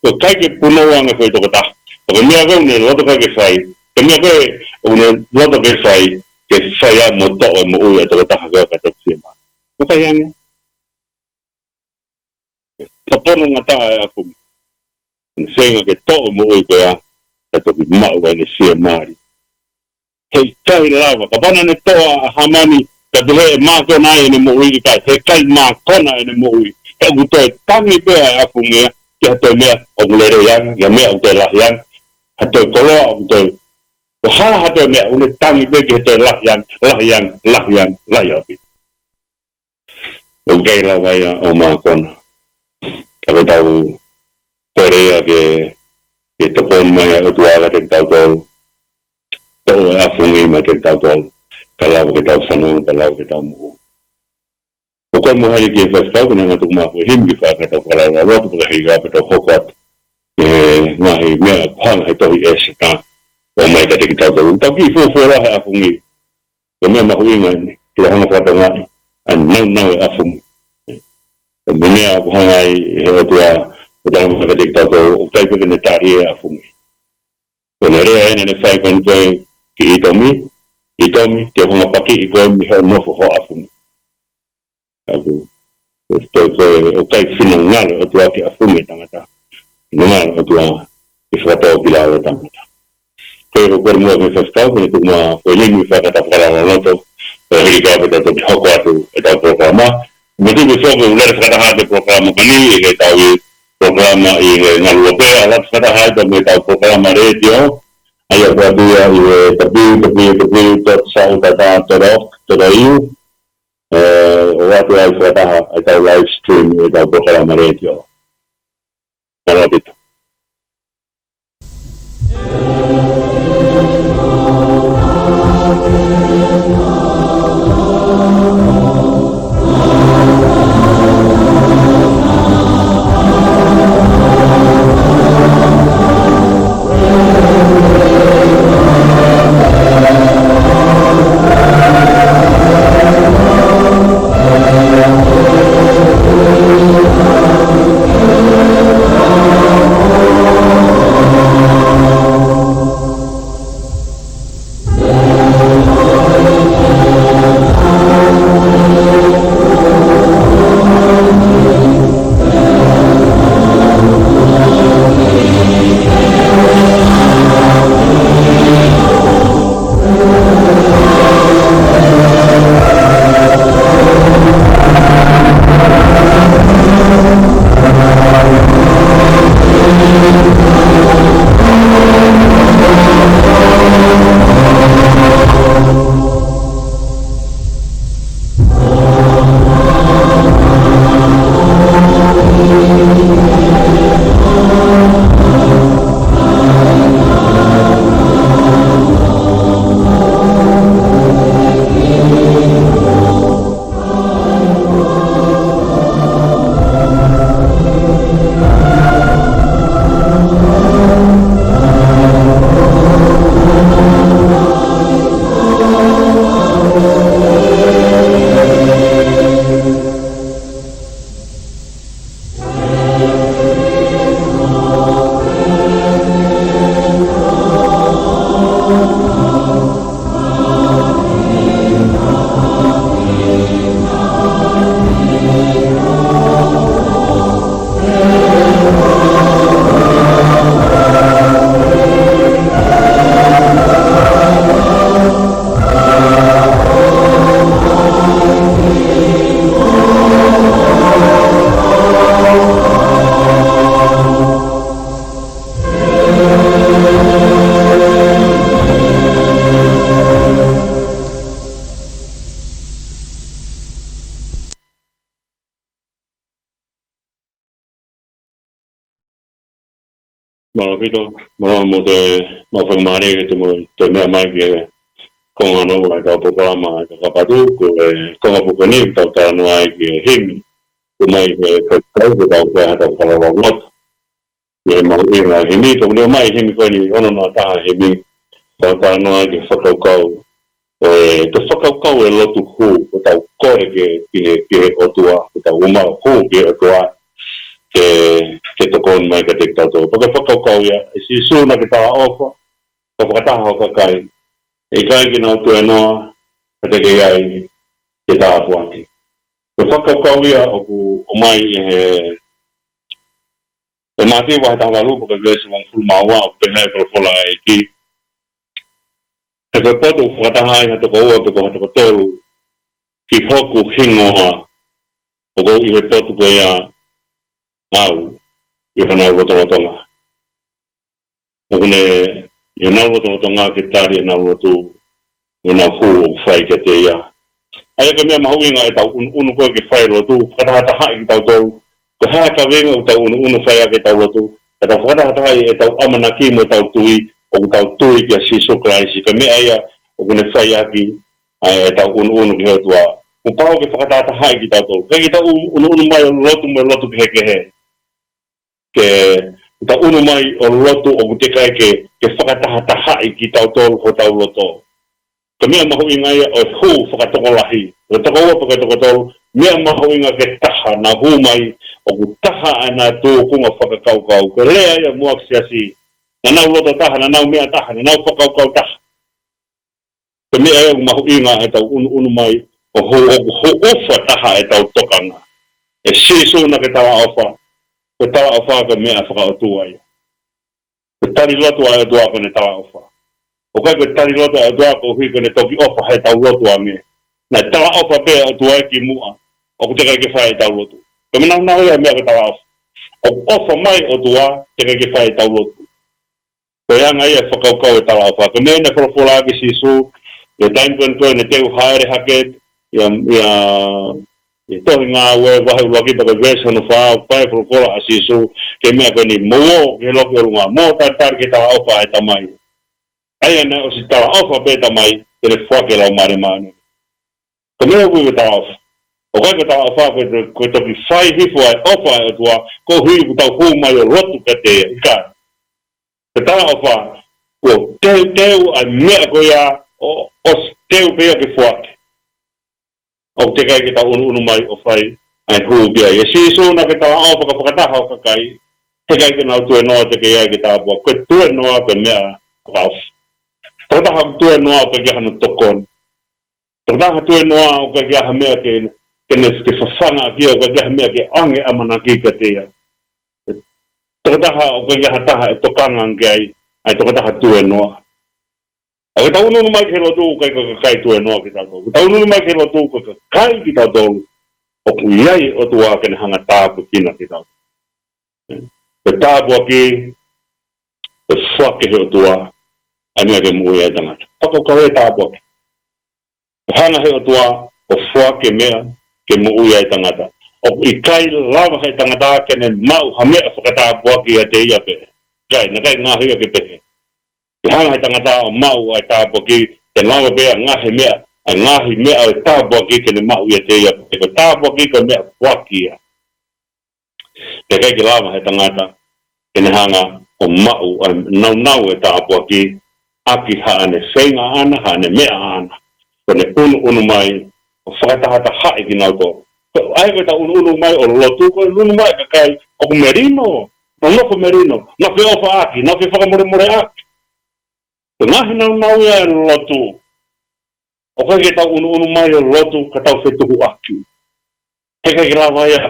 ʻoku ʻikai ke punou ange e foʻi tokotaha. Ko e meʻa ko ē ʻoku ne loto ki ai ke fai, ko e meʻa ko ē ʻoku ne loto ke fai, ke fai ai mo toʻo e moʻui ʻa e tokotaha ko ē ka toki fiemālie. Vakai ange. Ka pono ngataʻa e ʻafungi. Ne feinga ke toʻo e moʻui ko ia, ka toki maʻu ai ʻene fiemālie. Heʻikai lava, kapau naʻa ne toʻo ʻa Hāmani, ka pehē ʻe mākona ai ʻene moʻui, ʻikai, heʻikai mākona ʻene moʻui. He ʻoku toe tangi pē ʻa e ʻafungi ia ki ha toe meʻa ʻoku lelei ange, ki ha meʻa ʻoku toe lahi ange, ha toe koloa ʻoku toe, ko e hā ha toe meʻa, ʻoku ne tangi pē ki ha toe lahi ange, lahi ange, lahi ange, lahi ʻaupito. ʻOku ʻikai lava ia ʻo mākona. Ka ko ʻetau kole ia ke, ke tokoni mai ʻa e ʻOtua kiate kitautolu. Toʻo e ʻafungi mai kiate kitautolu. Ka lava ke tau fanongo, ka lava ke tau moʻui. ʻOku ou kole mo hai ki he faifekau, ke ne hanga ʻo tuku mai ha foʻi himi ke fai ʻetau fakalaulauloto, pea ka hiki pea tau hoko atu ki he ngaahi meʻa ʻoku hanga ʻe he tohi ʻEseta ʻo ʻomai kiate kitautolu. Tau kiʻi fuofua lave he ʻafungi. Ko e meʻa mahuʻinga eni, ke tau hanga ʻo fakatokangaʻi ʻa e nāunau e ʻafungi. Ko e meʻa ʻoku hanga ai ʻe he ʻOtua ʻo talamai kiate kitautolu, ʻoku ʻikai pē ke ne tali e ʻafungi. Ko ʻene lea eni naʻa ne fai ko eni ko ē ki ʻItomi, ʻItomi, te u hanga ʻo pakiʻi koe mei hoʻo nofo ho ʻafungi. ʻA ia ko e, ko e, ko e, ʻoku ʻikai finangalo e ʻOtua ke ʻafungi e tangata. Finangalo e ʻOtua ke fakatōkilalo e tangata. Ko ia ʻoku ou kole muʻa ki he faifekau, ke ne tuku mai ha foʻi himi ke fai ʻetau fakalaulauloto, pea hili ko ia pea tau toki hoko atu ʻetau polokalama. Mo tuku foki ʻoku lele fakataha atu e polokalama ko eni, ʻi heʻetau ʻi polokalama ʻi he ngaluope, ʻalu atu fakataha atu mo ʻetau polokalama letiō, ʻa ia ʻoku ʻatu ia ʻi he W W W dot sautata dot org dot A U, ē, ʻoku ʻatu ai fakataha ʻetau live stream ʻetau polokalama letiō. Mālō ʻaupito. Mālō ʻaupito, mālō mo e, mālō fakamālō atu mo e toe meʻa mai ki he konga hono ua ʻetau polokalama ʻa e Kakapa Tū, ko e konga pē ko eni ʻoku tau talanoa ai ki he himi, ʻomai he kakai, ko ʻetau fai haʻatau fakalaulauloto. ʻI he mahuʻinga e himi, ko ʻeni ʻomai himi ko eni, ono noa taha himi, tau talanoa ai ki he fakakaukau ʻo e, ko e fakakaukau e lotu hū, ko ʻetau kole ki he, ki he, ki he ʻOtua, ko ʻetau uma hū ki he ʻOtua, ke, ke tokoni mai kiate kitautolu. Pea ko e fakakaukau ia, ʻe Sīsū naʻa ke talaʻofa, ke fakataha ho kakai, ʻe ʻikai ke nau tuēnoa, ka te ke ʻi ai ke tāpuaki. Ko e fakakaukau ia ʻoku ʻomai ʻe he, ʻe Mātiu vahe taha valu, ko e veesi hongofulu mā ua, ʻoku pehē ʻe he folofola ʻa e ʻEiki. He ko e potu ʻoku fakataha ai ha toko ua pe ko ha toko tolu ki hoku hingoa, ʻoku ou ʻi he potu ko ia au ʻi honau lotolotonga. ʻOku ne ʻi honau lotolotonga ke tali ʻenau lotu, mo ʻenau hū ʻoku fai kiate ia. ʻA ia ko e meʻa mahuʻinga ʻetau ʻunuʻunu ko ē ke fai lotu, fakatahatahaʻi kitautolu, ko e hā e kaveinga ʻoku tau ʻunuʻunu fai ʻaki ʻetau lotu, ke tau fakatahatahaʻi ʻetau ʻamanaki mo ʻetau tui, ʻoku tau tui kia Sīsū Kalaisi, ko e meʻa ia ʻoku ne fai ʻaki ʻa ʻetau ʻunuʻunu ki he ʻOtua. Kuo pau ke fakatahatahaʻi kitautolu. ʻIkai ke tau ʻunuʻunu mai ʻo lotu mo e lotu kehekehe. Ke tau ʻunu mai ʻo lotu ʻoku teʻeki ai ke, ke fakatahatahaʻi kitautolu hotau loto. Ko e meʻa mahuʻinga ia ʻo e hū fakatokolahi. Ko e toko ua pe ko e toko tolu, meʻa mahuʻinga ke taha, naʻa nau hū mai, ʻoku taha ʻa ʻenau tūkunga fakakaukau. Ko e lea ia muʻa ki he siasi. Naʻa nau loto taha, naʻa nau meʻa taha, naʻa nau fakakaukau taha. Ko e meʻa ia ʻoku mahuʻinga ʻetau ʻunuʻunu mai, ʻo hū, ʻoku hū ʻofa taha ʻetau tokanga. ʻE Sīsū naʻa ke talaʻofa, ko e talaʻofa ko e meʻa fakaʻotua ia. Ko e tali lotu ʻa e ʻOtua ko ʻene talaʻofa. ʻOku ʻikai ko e tali lotu ʻa e ʻOtua koeʻuhi ko ʻene toki ʻofa heʻetau lotu ange. Naʻe talaʻofa pē ʻa e ʻOtua ia kimuʻa, ʻoku teʻeki ai ke fai ʻetau lotu. Ko e meʻa naʻa nau ia meʻa ko e talaʻofa. ʻOku ʻofa mai ʻOtua, teʻeki ai ke fai ʻetau lotu. Ko e anga ia e fakakaukau e talaʻofa. Ko e meʻa naʻe folofola ʻaki ʻe Sīsū, ʻi he taimi ko ē naʻe teu hāʻele hake, ia, ia, ʻi he tohi Ngāue vahe ʻuluaki pea ko e veesi hono fā, ʻoku fai e folofola ʻa Sīsū, ki he meʻa ko eni, mou ō ki he loki ʻolunga, mou talitali ki he talaʻofa ʻa e Tamai. ʻA ia naʻe ʻosi talaʻofa pē Tamai, ke ne foaki e Laumālie Māʻoniʻoni. Ko e meʻa ʻoku ui ko e talaʻofa. ʻOku ʻikai ko e talaʻofa ko e, ko e toki fai hifo ʻa e ʻofa ʻa e ʻOtua, koeʻuhi ʻoku tau hū mai ʻo lotu kiate ia, ʻikai. Ko e talaʻofa, kuo teuteu ʻa e meʻa ko ia, ʻo, ʻosi teu pē ia ke foaki. ʻOku teʻeki ai ke tau ʻunuʻunu mai ʻo fai ʻa e hū ki ai. ʻE Sīsū naʻa ke talaʻofa ka fakataha ho kakai, teʻeki ai ke nau tuēnoa, teʻeki ai ke tāpuaki. Ko e tuēnoa ko e meʻa fakaʻofa. Tokotaha tuēnoa ʻoku ʻikai ke ʻi ai hano tokoni. Tokotaha tuēnoa ʻoku ʻikai ke ʻi ai ha meʻa ke, ke ne, ke fafanga ʻaki ia, ʻoku ʻikai ke ʻi ai ha meʻa ke ʻoange ʻamanaki kiate ia. Tokotaha ʻoku ʻikai ke ʻi ai ha taha ʻe tokanga ange ki ai, ʻa e tokotaha tuēnoa. ʻOku tau ʻunuʻunu mai ki he lotu ʻoku ʻikai ko e kakai tuēnoa kitautolu. ʻOku tau ʻunuʻunu mai ki he lotu ko e kakai kitautolu ʻoku ʻi ai e ʻOtua ke ne hanga ʻo tāpuekina kitautolu. Ko e tāpuaki, ko e foaki ʻe he ʻOtua ʻa e meʻa ke moʻui ai e tangata. Fakakaukau e tāpuaki. Ko e hanga ʻe he ʻOtua ʻo foaki e meʻa ke moʻui ai e tangata. ʻOku ʻikai lava ʻe he tangata ke ne maʻu ha meʻa fakatāpuaki ʻiate ia pē. ʻIkai, naʻe ʻikai ngaahi ia ke pehē. Ke hanga ʻe he tangata ʻo maʻu ʻa e tāpuaki, te ne lava pē ʻa e ngaahi meʻa, ʻa e ngaahi meʻa ʻo e tāpuaki ke ne maʻu ʻiate ia pē. Ko e tāpuaki ko e meʻa foaki ia. Pea ʻikai ke lava ʻe he tangata ke ne hanga ʻo maʻu ʻa e naunau e tāpuaki ʻaki haʻane feinga ʻaʻana, haʻane meʻa ʻaʻana. Ko ʻene ʻunuʻunu mai ʻo fakatahatahaʻi kinautolu. Ko e ʻai ko ʻetau ʻunuʻunu mai ʻo lotu, ko e ʻunuʻunu mai e kakai ʻoku melino, nau nofo melino, nau feʻofaʻaki, nau fefakamolemoleʻaki. Ko e ngaahi naunau ia e lotu. ʻOku ʻikai ke tau ʻunuʻunu mai ʻo lotu ka tau fetuhuʻaki. He ʻikai ke lava ia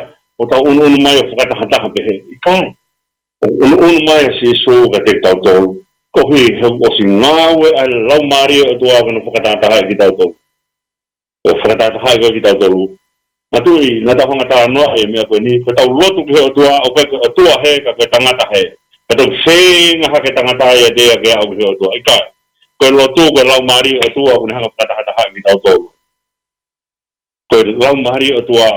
ʻo tau ʻunuʻunu mai ʻo fakatahataha pehē. ʻIkai. ʻOku ʻunuʻunu mai ʻa Sīsū kiate kitautolu. Koeʻuhi he ʻosi ngāue ʻa e Laumālie ʻo e ʻOtua ke ne fakatahatahaʻi kitautolu. ʻO fakatahatahaʻi ko ē kitautolu. Manatuʻi, naʻa tau hanga ʻo talanoaʻi e meʻa ko eni, ko ʻetau lotu ki he ʻOtua, ʻoku ʻikai ko e ʻOtua hē, ka ko e tangata hē. Ka tau feinga hake tangata ʻiate ia ke aʻu ki he ʻOtua. ʻIkai. Ko e lotu, ko e Laumālie ʻo e ʻOtua, ʻoku ne hanga ʻo fakatahatahaʻi kitautolu. Ko e Laumālie ʻo e ʻOtua,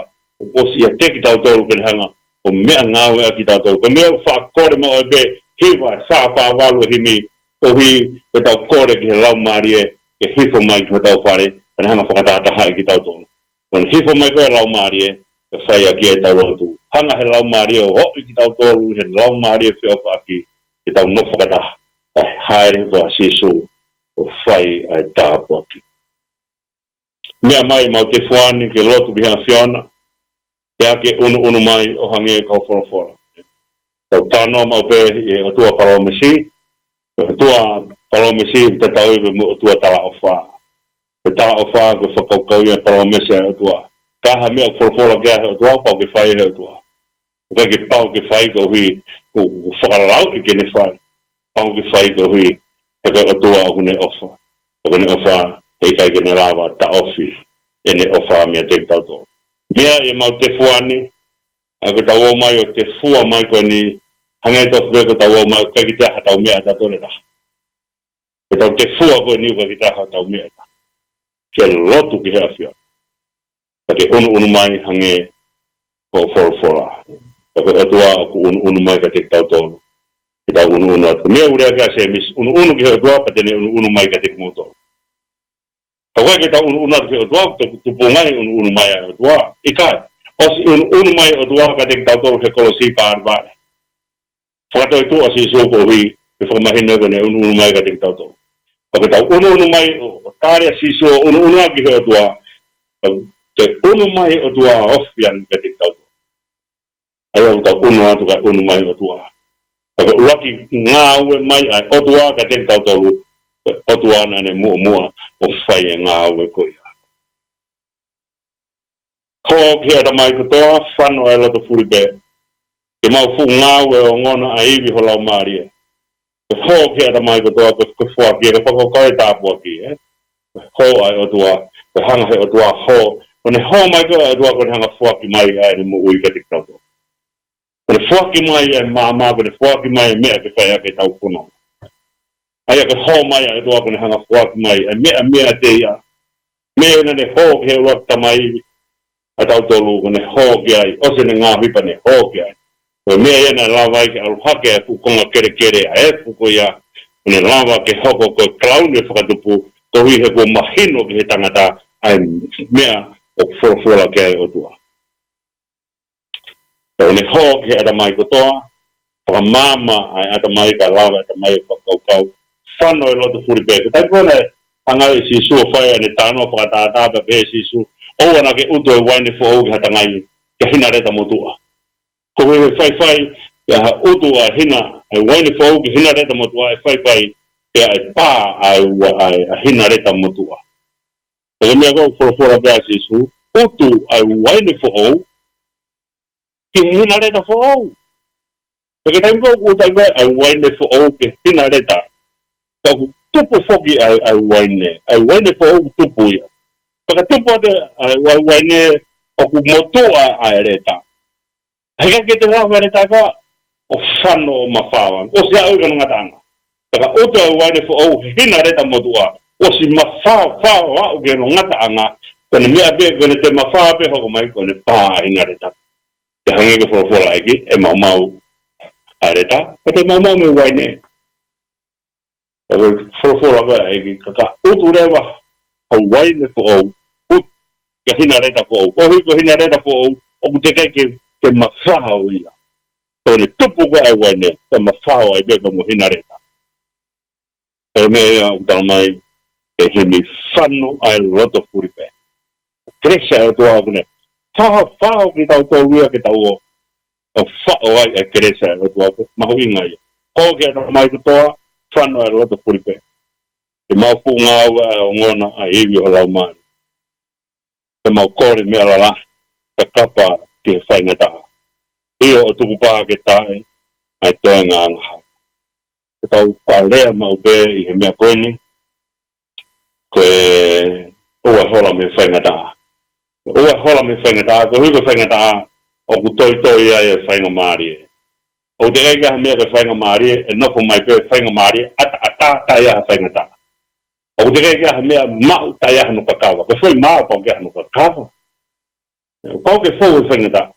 ʻoku ʻosi ʻiate kitautolu ke ne hanga ʻo meʻangāueʻaki kitautolu. Ko e meʻa ʻoku faʻa kole maʻu ai pē, hiva ʻe fā fā valu e himi, koeʻuhi ko ʻetau kole ki he Laumālie ke hifo mai ki hotau fale, kae hanga ʻo fakatahatahaʻi kitautolu. Ko ʻene hifo mai ko ē ʻa e Laumālie, ke fai ʻaki ʻetau lotu. Hanga he Laumālie ʻo hoʻi kitautolu he Laumālie feʻofaʻaki, ke tau nofo fakataha. Kae haʻele ko ē ʻa Sīsū ʻo fai ʻa e tāpuaki. Meʻa mai ʻemau tefuani ke lotu ki he ʻAfiona, pea ke ʻunuʻunu mai ʻo hangē ko hoʻo folofola. Tau talanoa maʻu pē ʻi he ʻOtua palōmesi, ʻOtua palōmesi, tatau ai pē mo e ʻOtua talaʻofa. Ko e talaʻofa, ko e fakakaukau ia e palōmesi ʻa e ʻOtua. Ka ʻi ai ha meʻa ʻoku folofola ki ai he ʻOtua, pau ke fai ʻe he ʻOtua. ʻOku ʻikai ke pau ke fai koeʻuhi ko, ko e fakalauʻi ke ne fai. Pau ke fai koeʻuhi he ko e ʻOtua ʻoku ne ʻofa. ʻOku ne ʻofa, heʻikai ke ne lava ʻo taʻofi ʻene ʻofa meiate kitautolu. Meʻa ʻi heʻemau tefuani, ʻa ē ko ʻetau ō mai ʻo tefua mai ko eni, hangē tofu pē ko ʻetau ō mai ʻoku ʻikai ke toe ʻi ai haʻatau meʻa ʻatautolu ʻe taha. Ko ʻetau tefua ko eni ʻoku ʻikai ke toe ʻi ai haʻatau meʻa ʻe taha. Ke lotu ki he ʻAfiona. Pea ke ʻunuʻunu mai hangē ko hoʻo folofola. Pea ko e ʻOtua ʻoku ʻunuʻunu mai kiate kitautolu. Ke tau ʻunuʻunu atu. Meʻa ʻoku lea ki ai ʻa Sēmisi, ʻunuʻunu ki he ʻOtua, pea te ne ʻunuʻunu mai kiate kimoutolu. Ka ʻoku ʻikai ke tau ʻunuʻunu atu ki he ʻOtua, ʻoku tupu ngai ʻunuʻunu mai ʻa e ʻOtua. ʻIkai, ʻosi ʻunuʻunu mai ʻa e ʻOtua kiate kitautolu he kolosi Kalevale. Fakatoetuʻu ʻa Sīsū koeʻuhi ke fakamahino ko ʻene ʻunuʻunu mai kiate kitautolu. Ka ke tau ʻunuʻunu mai ʻo, ʻo tali ʻa Sīsū ʻo ʻunuʻunu ʻaki he ʻOtua, ka te ʻunu mai ʻOtua ofi ange kiate kitautolu. ʻA ia ʻoku tau ʻunu atu kae ʻunu mai ʻOtua. Ka ko e ʻuluaki ngāue mai ʻa e ʻOtua kiate kitautolu, ko e ʻOtua naʻa ne muʻomuʻa ʻo fai e ngāue ko ia. Hō ki he ʻatamai kotoa, fano ʻa e loto fulipē. Ke mau fuʻu ngāue ʻo ongona ʻa e ivi ho Laumālie. Ke hō ki he ʻatamai kotoa, ko, ko e foaki, ke fakakaukau e tāpuaki, ē? Hō ʻa e ʻOtua, ke hanga he ʻOtua hō. Ko ʻene hō mai ko ē ʻa e ʻOtua, ko ʻene hanga foaki mai ʻa ʻene moʻui kiate kitautolu. Ko ʻene foaki mai e maama, ko ʻene foaki mai e meʻa ke fai ʻaki ʻetau fononga. ʻA ia ke hō mai ʻa e ʻOtua, ko ʻene hanga foaki mai e meʻa meiate ia. Meʻa naʻa ne hō ki he ʻuluaki tamai ʻatautolu, ko ʻene hō ki ai, ʻosi ʻene ngaohi pea ne hō ki ai. Ko e meʻa ia naʻe lava ai ke ʻalu hake ʻa e fuʻu konga kelekele ʻa e efu ko ia, ko ʻene lava ke hoko ko e kalauni ʻo e fakatupu, koeʻuhi he kuo mahino ki he tangata ʻa e meʻa ʻoku folofola ki ai ʻa e ʻOtua. Pea ʻoku ne hō ki he ʻatamai kotoa, fakamaama ʻa e ʻatamai kae lava ʻatamai ʻo fakakaukau. Fano e loto fulipē. Ko e taimi ko ē naʻe hanga ai ʻe Sīsū ʻo fai ʻene talanoa fakatātā pea pehē ʻe Sīsū, ʻoua naʻa ke ʻutu e uaine foʻou ki ha tangai, ki ha hinaleta motuʻa. Ko e faifai, ʻi ha ʻutu ʻa e hina, ʻa e uaine foʻou ki he hinaleta motuʻa, ʻe faifai, pea ʻe pā ʻa e ua-, ʻa e, ʻa e hinaleta motuʻa. Ko e meʻa ko ē ʻoku folofola ki ai ʻa Sīsū, ʻutu ʻa e uaine foʻou ki he hinaleta foʻou. Pea ko e taimi ko ē ʻoku ʻuta ai ko ē ʻa e uaine foʻou ki he hinaleta, ka ʻoku tupu foki ʻa e, ʻa e uaine, ʻa e uaine foʻou ʻoku tupu ia. Pea ka tupu atu ʻa e ua-, uaine, ʻoku motuʻa ʻa e leta. Heʻikai ke toe lava e leta ko ē ʻo fano ʻo mafao ange. ʻOsi aʻu ki hono ngataʻanga. Pea ka ʻutu ʻa e uaine foʻou he hinaleta motuʻa, ʻosi mafao, fao aʻu ki hono ngataʻanga. Ko ʻene meʻa pē, ko ʻene toe mafao pē hoko mai, ko ʻene pā ʻa e hinaleta. Pea hangē ko e folofola ʻa e ʻEiki, ʻe maumau ʻa e leta, pea toe maumau mo e uaine. Ko e folofola ko ē ʻa e ʻEiki, ka ka ʻutu leva ha uaine foʻou, ʻutu ki he hinaleta foʻou. Koeʻuhi ko e hinaleta foʻou, ʻoku teʻeki ke, ke mafao ia. Ko ʻene tupu ko ē ʻa e uaine, ke mafao ai pē ko e mo hinaleta. Ko e meʻa ia ʻoku talamai ʻe he himi, fano ʻa e loto fulipē. Kelesi ʻa e ʻOtua ʻoku ne fafao kitautolu ia ke tau ō ʻo faʻo ai e kelesi ʻa e ʻOtua, ko e mahuʻinga ia. Hō ki he ʻatamai kotoa, fano ʻa e loto fulipē. Ke mau fuʻu ngāue ʻa e ongona ʻa e ivi ho Laumālie. Ke mau kole meʻa lalahi, ka kapa ki he faingataʻa. ʻIo, ʻo tukupā ke taʻe ʻa e toenga angahala. Ke tau fakalea maʻu pē ʻi he meʻa ko eni, ko e ʻoua ʻe hola mei he faingataʻa. ʻOua ʻe hola mei he faingataʻa, koeʻuhi ko e faingataʻa ʻoku toitoi ai e faingamālie. ʻOku teʻeki ai ke ʻi ai ha meʻa ko e faingamālie ʻe nofo mai pē faingamālie, ʻataʻatā taʻe ʻi ai ha faingataʻa. ʻOku teʻeki ai ke ʻi ai ha meʻa maʻu taʻe ʻi ai hano kakava. Ko e foʻi mā pau ke ʻi ai hano kakava. Pau ke fou he faingataʻa.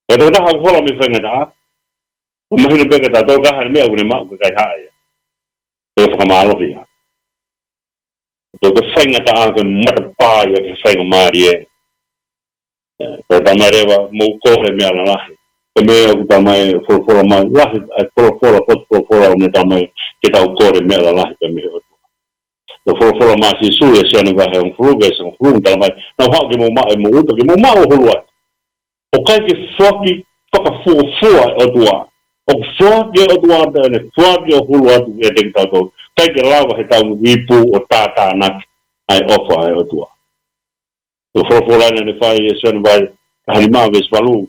Ko e tokotaha ʻoku hola mei he faingataʻa, ʻOku mahino pē kiate kitautolu ko e hā e meʻa ʻoku ne maʻu, ʻoku ʻikai haʻi ia. Ko e fakamālohi ia. Ko e faingataʻa, ko e matapā ia ki he faingamālie. Ko e talamai leva, mou kole meʻa lalahi. Ko e meʻa ʻoku talamai, folofola mai, lahi, ʻa e folofola, potu folofola ʻoku ne talamai ke tau kole meʻa lalahi pē mei he ʻOtua. Ko e folofola mai ʻa Sīsū ʻia Sione vahe hongofulu, veesi hongofulu, talamai, naʻa ku haʻu ke mou maʻu ʻa e moʻui, ka ke mou maʻu ʻo hulu atu. ʻOku ʻikai ke foaki fakafuofua ʻe he ʻOtua. ʻOku foaki ʻe he ʻOtua pē ʻene foaki ʻo hulu atu kiate kitautolu. ʻIkai ke lava heʻetau ipu ʻo tātānaki ʻa e ʻofa ʻa e ʻOtua. Ko e folofola naʻa ne fai ʻia Sione vahe taha nima veesi valu.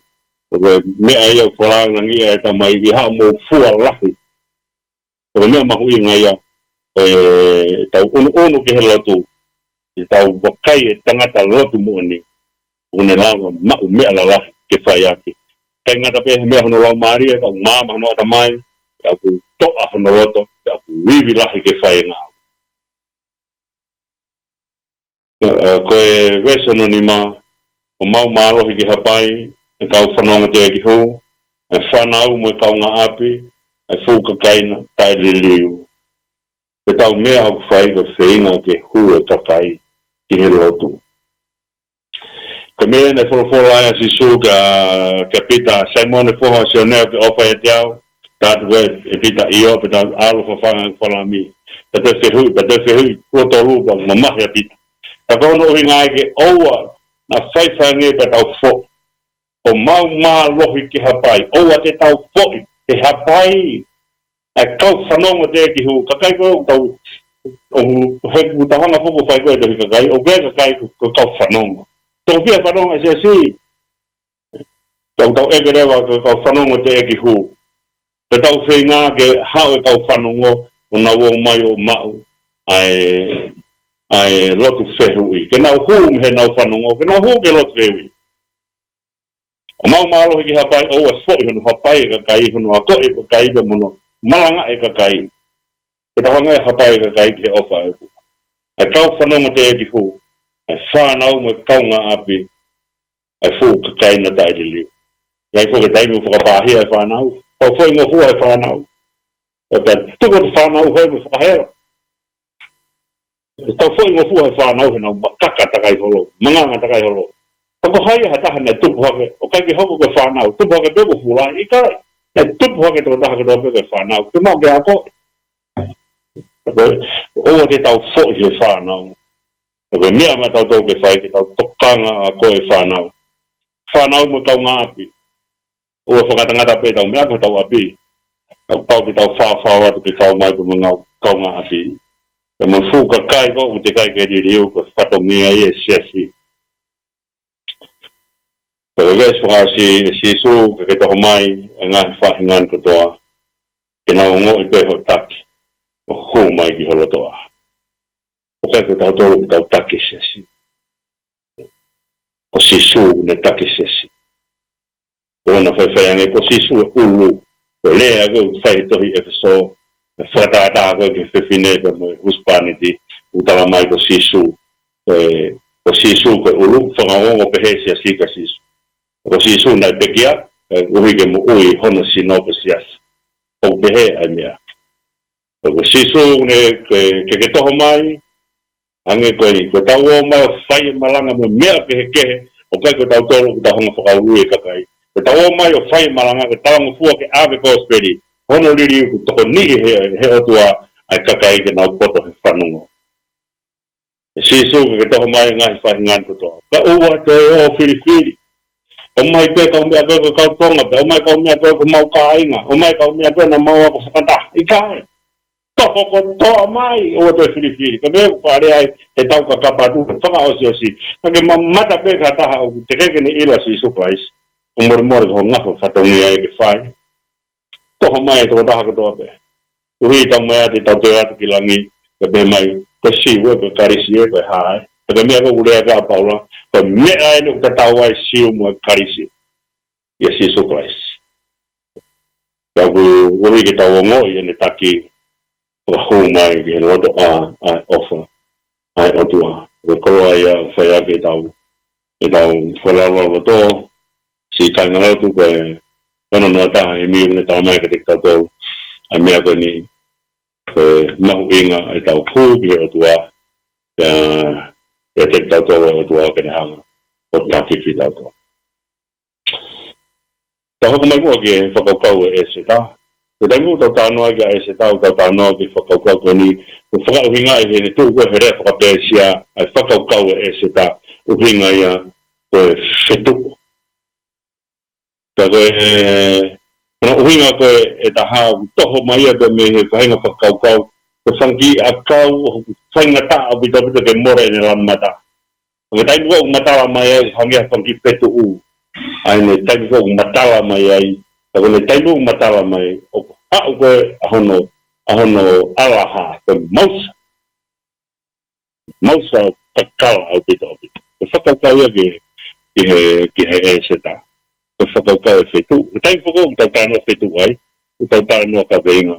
Ko e meʻa ia ʻoku fakalangilangiʻia ʻe he Tamai, ke haʻamou fua lahi. Ko e meʻa mahuʻinga ia, ko ʻetau ʻunuʻunu ki he lotu, ke tau vakai e tangata lotu moʻoni, ʻoku ne lava maʻu meʻa lalahi ke fai ʻaki. ʻIkai ngata pē he meʻa hono laumālie, ka ʻoku maama hono ʻatamai, ka ʻoku toʻa hono loto, ka ʻoku ivi lahi ke fai e ngāue. Ko e veesi hono nima, ʻoku mau mālohi ki Hapai, ʻa e kau fanongo teʻeki hū, ʻa e fānau mo e kaungāʻapi, ʻa e fuʻu kakai na taʻeliliu. Ko ʻetau meʻa ʻoku fai ko e feinga ke hū e kakai ki he lotu. Ko e meʻa naʻe folofola ai ʻa Sīsū kia, kia Pita, Saimone foha ʻo Sione, ʻoku ke ʻofa ʻiate au? Tala atu ʻe Pita, ʻio, pea ʻalu ʻo fafanga ʻeku fanga lami. Pea toe fehuʻi, pea toe fehuʻi, kuo tolu, pea mamahi ʻa Pita. Ka ko hono ʻuhinga ia ke ʻoua naʻa faifai ange pea tau foʻi. ʻOku mau mālohi ki Hapai, ʻoua te tau foʻi, ki Hapai. ʻA e kau fanongo teʻeki hū, kakai ko ē ʻoku tau, ʻoku, he ʻoku tau hanga foki ʻo fai ko ē tohi kakai, ʻoku ʻi ai e kakai ko, ko e kau fanongo. Tō pē ʻa e fanongo ʻa e siasi. Tau tau ʻeke leva ko e kau fanongo teʻeki hū. Pea tau feinga ke haʻu e kau fanongo, ʻo nau ō mai ʻo maʻu ʻa e, ʻa e lotu fehuʻi. Ke nau hū mei heʻenau fanongo, ke nau hū ki he lotu fehuʻi. ʻOku mau mālohi ki Hapai, ʻoua ʻe foʻi hono hapai e kakai, hono akoʻi e kakai, pea mo hono malangaʻi e kakai. Ke tau hanga ʻo hapai e kakai ki he ʻofa ʻa e ʻOtua. ʻA e kau fanongo teʻeki hū, ʻa e fānau mo e kaungāʻapi, ʻa e fuʻu kakai na taʻeliliu. ʻI ai foki e taimi ʻoku fakapāhia e fānau, tau foʻi ngofua e fānau. Pea tuku atu e fānau hē mo e fakahela. Tau foʻi ngofua e fānau heʻenau makaka takai holo, manganga takai holo. Ka ko hai ha taha naʻe tupu hake, ʻoku ʻikai ke hoko ko e fānau, tupu hake pē ko e fuʻu lahi, ʻikai. Naʻe tupu hake tokotaha kotoa pē ko e fānau, ke maʻu ke ako. Ka ko e, ʻoua te tau foʻi he fānau. Ka ko e meʻa maʻatautolu ke fai ke tau tokanga ʻo ako e fānau. Fānau mo e kaungāʻapi. ʻOua ʻe fakangatangata pē ʻetau meʻa ko ʻetau ʻapi. Ka pau ke tau faʻofaʻo atu ke kau mai ko e ngaahi kaungāʻapi. Pea mo e fuʻu kakai ko ē ʻoku teʻeki ai ke liliu, ko e fatongia ia ʻo e siasi. Pea ko e veesi fakaʻosi ʻa Sīsū, ka ke toho mai ʻa e ngaahi faʻahinga ni kotoa, ke nau ongoʻi pē hoʻo taki, ʻo hū mai ki ho lotoʻā. ʻOku ʻikai ko kitautolu ke tau taki e siasi. Ko Sīsū ne taki e siasi. ʻOku na faifai ange ko Sīsū e ʻulu. Ko e lea ko ē ʻoku fai he tohi ʻEfesō, ʻa e fakatātā ko ē ki he fefine pea mo e husepāniti, ʻoku talamai ko Sīsū. Ko e, ko Sīsū ko e ʻulu, fakaongo pehē e siasi kia Sīsū. Ko Sīsū naʻe pekia, ʻuhi ke moʻui hono sino ko e siasi. ʻOku pehē ʻa e meʻa. Ko Sīsū ne ke, ke, ke toho mai, hangē ko eni, ko ʻetau ō mai ʻo fai e malanga mo e meʻa kehekehe, ʻoku ʻikai ko kitautolu ʻoku tau hanga ʻo fakaului e kakai. Ko ʻetau ō mai ʻo fai e malanga, ko e talangofua ke ʻave e kosipeli, hono liliu kuo tokoniʻi he, he ʻOtua ʻa e kakai ke nau poto he fanongo. ʻE Sīsū, ka ke toho mai e ngaahi faʻahinga ni kotoa. Ka ʻoua te ke ō ʻo filifili. ʻOmai pē kau meʻa ko ē ko e kau Tonga pē, ʻomai kau meʻa ko ē ko homau kāinga, ʻomai kau meʻa ko ē naʻa mau ako fakataha. ʻIkai. Toho kotoa mai, ʻoua te ke filifili. Ko e meʻa ʻoku fakalea ai ʻe he tau kakapa atu, fakaʻosiʻosi. Ka ke mamata pē ki ha taha ʻoku teʻeki ke ne ʻilo ʻa Sīsū Kalaisi. ʻOku molemole ko e ngaahi fatongia ia ke fai. Toho mai e tokotaha kotoa pē. ʻUhi tau mai atu, tau toe atu ki langi, ke pehē mai, ko e Siu ē, ko e Kalisi ē, ko e hā ē. Ko e meʻa ko ē ʻoku lea ki ai ʻa Paula, ko e meʻa eni ʻoku tatau ai e Siu mo e Kalisi, ʻia Sīsū Kalaisi. Ka ʻoku ʻuhi ke tau ongoʻi ʻene taki, ʻo hū mai ki he lotoʻā ʻa e ʻofa ʻa e ʻOtua. Ko e koloa ia ʻoku fai ʻaki ʻetau, ʻetau fakalaulauloto, siʻi kāingalotu, ko e Ko hono noa taha, himi, ʻoku ne talamai kiate kitautolu ʻa e meʻa ko eni, ko e mahuʻinga ʻetau hū ki he ʻOtua, pea, pea ʻiate kitautolu ʻa e ʻOtua ke ne hanga ʻo taki kitautolu. Tau hoko mai muʻa ki he fakakaukau ʻa ʻEseta. Ko e taimi ʻoku tau talanoa ki ai ʻa ʻEseta, ʻoku tau talanoa ki he fakakaukau ko eni, ʻoku fakaʻuhingaʻi heʻene tuʻu ko ē he lea faka-Pēsia ʻa e fakakaukau ʻa ʻEseta, ʻuhinga ia ko e fetuʻu. Ka ko e, ko hono ʻuhinga ko ē ʻe taha, ʻoku toho mai ia pē mei he faʻahinga fakakaukau, ko e fanga kiʻi ʻakau ʻoku faingataʻa ʻaupito ʻaupito ke mole ʻene lamata. Ko e taimi ko ē ʻoku matala mai ai, hangē ha fanga kiʻi fetuʻu. ʻA ia ko e taimi ko ē ʻoku matala mai ai, ka ko e taimi ʻoku matala mai, ʻoku haʻu ko ē ʻa hono, ʻa hono ʻalaha, ko e mausa. Mausa kakala ʻaupito ʻaupito. Ko e fakakaukau ia ki, ki he, ki he ʻEseta. Ko e fakakaukau ʻo e fetuʻu. Ko e taimi ko ē ʻoku tau talanoa fetuʻu ai, ʻoku tau talanoa kaveinga.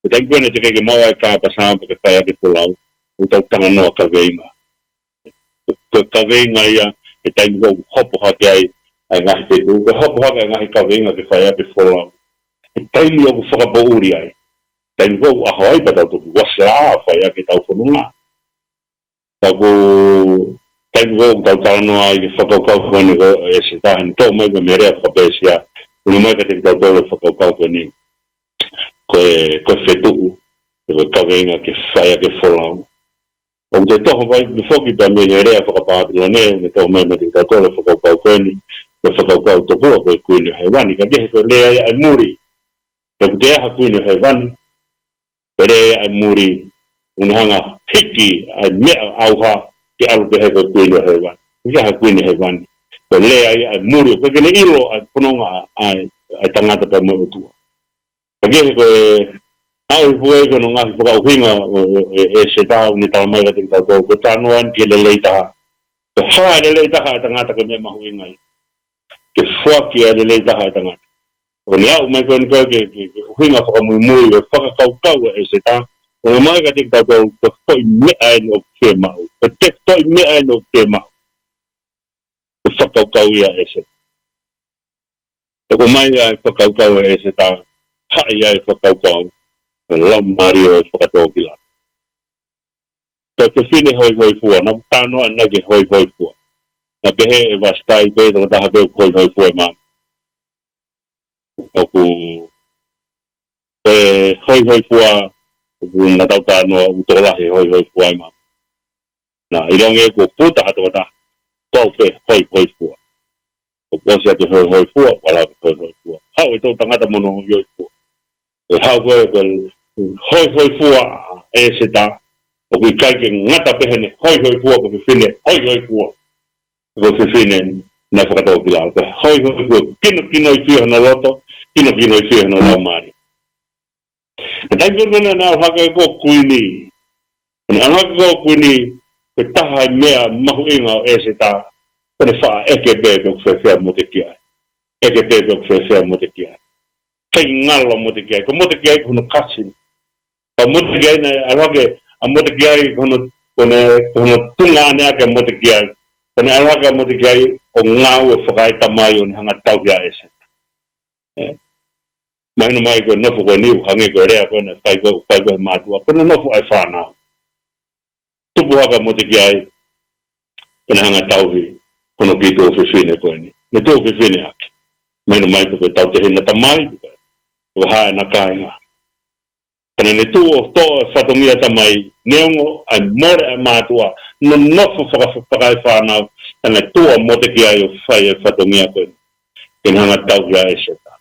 Ko e taimi ko ē naʻe teʻeki ke maʻu ai e kāpasa pea ke fai ʻaki e folau, ʻoku tau talanoa kaveinga. Ko e kaveinga ia, he taimi ko ē ʻoku hopo hake ai ʻa e ngaahi fetuʻu, ko e hopo hake ʻa e ngaahi kaveinga ke fai ʻaki e folau. He taimi ʻoku fakapoʻuli ai. Taimi ko ē ʻoku ʻaho ai pea tau toki uasi lā ʻo fai ʻaki ʻetau fononga. Ka ko e taimi ko ē ʻoku tau talanoa ai ki he fakakaukau ko eni ko ē ʻa ʻEseta, ʻene toʻo mai ko ē mei he lea faka-Pēsia, ʻoku ne ʻomai kiate kitautolu e fakakaukau ko eni. Ko e, ko e fetuʻu, ko e kaveinga ke fai ʻaki e folau. ʻOku toe toho mai foki pē mei he lea faka-Pāpilone, ʻoku ne toho mai kiate kitautolu e fakakaukau ko eni, ko e fakakaukau topua ko e kuini ʻo hēvani, ka kehe ko e lea ia ʻa e muli. He ʻoku ʻi ai ha kuini ʻo hēvani, pea lea ia ʻa e muli, ʻoku ne hanga ʻo hiki ʻa e meʻa ʻauha ke ʻalu pē hake ko e kuini ʻo hēvani. ʻOku ʻi ai ha kuini ʻo hēvani. Ko e lea ia ʻa e muli, ʻoku ʻikai ke ne ʻilo ʻa e fononga ʻa e, ʻa e tangata pea mo e ʻOtua. Ka kehe ko e, ʻa e ʻuhinga ko hono ngaahi fakaʻuhinga ʻo, ʻo, ʻo, ʻa ʻEseta ʻoku ne talamai kiate kitautolu, ko e talanoa eni ki he lelei taha. Ko e hā e lelei taha ʻa e tangata, ko e meʻa mahuʻinga ia. Ke foaki ʻa e lelei taha ʻa e tangata. ʻOku ne aʻu mai ko eni ko ē ki he, ki he, ki he ʻuhinga fakamuimui ʻo e fakakaukau ʻa ʻEseta. ʻOku ne ʻomai kiate kitautolu, ko e foʻi meʻa eni ʻoku fiemaʻu. Ko e foʻi meʻa eni ʻoku fiemaʻu. Ko e fakakaukau ia ʻa ʻEseta. Ko e ʻomai ʻa e fakakaukau ʻa ʻEseta, haʻi ʻa e fakakaukau, ko e laumālie ʻo e fakatōkilalo. Ko e fefine hoihoifua, naʻa ku talanoa ʻanenai ki he hoihoifua. Naʻe pehē ʻe Vasitai, ko e tokotaha pē ʻoku hoihoifua ʻi māmani. ʻOku, ko e hoihoifua, ʻoku naʻa tau talanoa, ʻoku tokolahi e hoihoifua ʻi māmani. Naʻe ʻilonga ʻoku puta ha tokotaha, ko au pē hoihoifua. ʻOku ʻosi atu e hoihoifua, ʻoku ʻalu hake e hoihoifua. Haʻu e toʻutangata mo hono hoihoifua. ʻE haʻu ko ē ko e hoihoifua ʻa ʻEseta, ʻoku ʻikai ke ngata pē heʻene hoihoifua ko e fefine hoihoifua. Ko e fefine naʻe fakatōkilalo. Ko e hoihoifua, kinokinoifie hono loto, kinokinoifie hono laumālie. Ko e taimi ko ē naʻe ʻalu hake ko ē kuini. Naʻe ʻalu hake ko ē kuini, ko e taha e meʻa mahuʻinga ʻo ʻEseta, ko ʻene faʻa ʻeke pē pe ʻoku fēfē ʻa Motekiai. ʻEke pē pe ʻoku fēfē ʻa Motekiai. ʻIkai ngalo ʻa Motekiai. Ko Motekiai ko hono kasi. Ka Motekiai naʻe ʻalu hake, ʻa Motekiai ko hono, ko hono, ko hono tuongaʻane ʻaki ʻa Motekiai. Ko ʻene ʻalu hake ʻa Motekiai ʻo ngāue fakaetamai ʻo ne hanga ʻo tauhi ʻa ʻEseta. ʻE. Mahino mai ko e nofo ko eni ʻoku hangē ko e lea ko ē naʻe fai ko ē, fai ko ē he mātuʻa. Ko hono nofo ʻa e fānau. Tupu hake ʻa Motekiai, ke ne hanga ʻo tauhi, ko hono kiʻi tuofefine ko eni. Ne tuofefine ʻaki. Mahino mai ko e tautehina tamai, ko e hā ʻena kāinga. Ka naʻa ne tuʻu ʻo toʻo e fatongia tamai, neongo ʻa e mole ʻa e mātuʻa, nonofo faka-, fakaefānau, ka naʻe tuʻu ʻa Motekiai ʻo fai e fatongia ko eni. Ke ne hanga ʻo tauhi ʻa ʻEseta.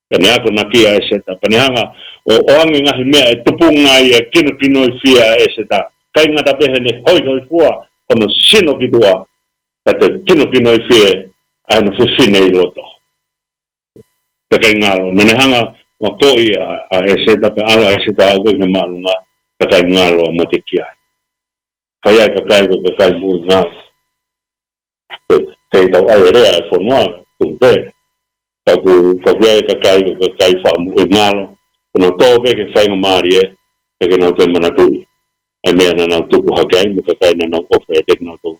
Ka ne akonaki ʻa ʻEseta, ka ne hanga ʻo, ʻo ʻoange ngaahi meʻa ʻe tupunga ai e kinokinoifie ʻa ʻEseta. ʻIkai ngata pē heʻene hoihoifua, ko hono sino ki tuʻa, ka te kinokinoifie ʻa hono fefine ʻi loto. Pea ʻikai ngalo, naʻa ne hanga ʻo akoʻi ʻa, ʻa ʻEseta, pea ʻalu ʻa ʻEseta ʻo aʻu ki he māʻolunga, pea ʻikai ngalo ʻa Motekiai. Ka ʻi ai e kakai ko e kakai moʻui ngalo. Ke, ke tau ʻai e lea e fonua, tuku pē. Ka ʻoku, ka ʻoku ʻi ai e kakai ko e kakai fakamoʻui ngalo. Ko ʻenau tō pē ki he faingamālie, ʻikai ke nau toe manatuʻi ʻa e meʻa naʻa nau tupu hake ai, mo e kakai naʻa nau ʻofa ʻiate kinautolu.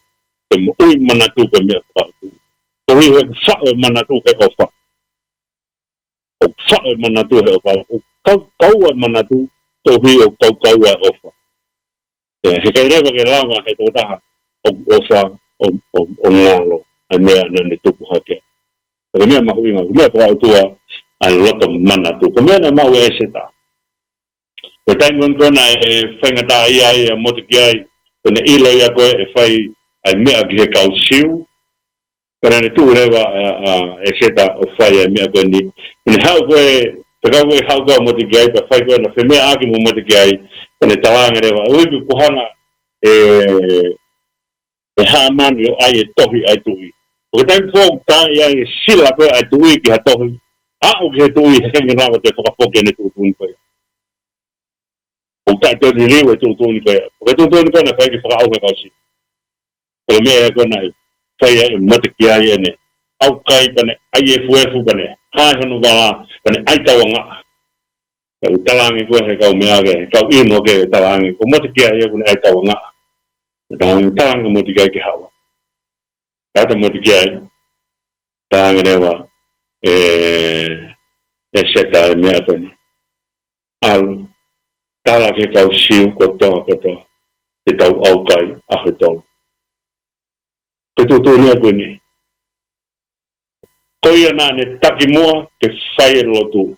Ke moʻui manatu ko e meʻa fakaʻotua. Koeʻuhi he faʻu e manatu he ʻofa. ʻOku faʻo e manatu he ʻofa, ʻoku kau, kau e manatu, tohi ʻoku kau kau e ʻofa. ʻE, he ʻikai leva ke lava he tokotaha ʻoku ʻofa ʻo, ʻo, ʻo ngalo ʻa e meʻa naʻa ne tupu hake. Ko e meʻa mahuʻinga, ko e meʻa fakaʻotua ʻa e loto manatu. Ko e meʻa naʻe maʻu ʻe ʻĒseta. Ko e taimi ko ē naʻe faingataʻaʻia ai ʻa Motekiai, ko ʻene ʻilo ia ko ē ʻe fai ʻa e meʻa ki he kau Siu, pea naʻa ne tuʻu leva ʻa, ʻa ʻĒseta ʻo fai ʻa e meʻa ko eni. Ko ʻene haʻu ko ē, pea ko ʻene haʻu ko ē ʻa Motekiai, pea fai ko ē ʻena femeʻaʻaki mo Motekiai, pea ne talaange leva, ʻoku ʻikai ke u hanga ʻe, ʻe Hāmani ʻo ʻai e tohi ʻa e tuʻi. Ko e taimi foki ʻoku tā ia e sila ko ē ʻa e tuʻi ki ha tohi, aʻu ki he tuʻi he ʻikai ke lava ke fakafoki ʻene tuʻutuʻuni ko ia. ʻOku taʻetuʻu liliu e tuʻutuʻuni ko ia. Ko e tuʻutuʻuni ko ē naʻe fai ke fakaʻauha e kau Siu. Ko e meʻa ko ē naʻe fai ai ʻe Motekiai ʻene ʻaukai pea ne ʻai efuefu pea ne hae hono vala pea ne ʻai tauangaʻa. Pea ʻoku talaange ko ē he kau meʻa ke, he kau inu ke talaange ko Motekiai ia ʻoku ne ʻai tauangaʻa. Talaange, talaange Motekiai ke haʻu. Pea ʻalu atu Motekiai, talaange leva ʻe, ʻe ʻĒseta e meʻa ko eni. ʻAlu, tala ki he kau Siu kotoa kotoa, te tau ʻaukai ʻaho ʻe tolu. Ko e tuʻutuʻuni ko eni. Ko ia naʻa ne taki muʻa ke fai e lotu.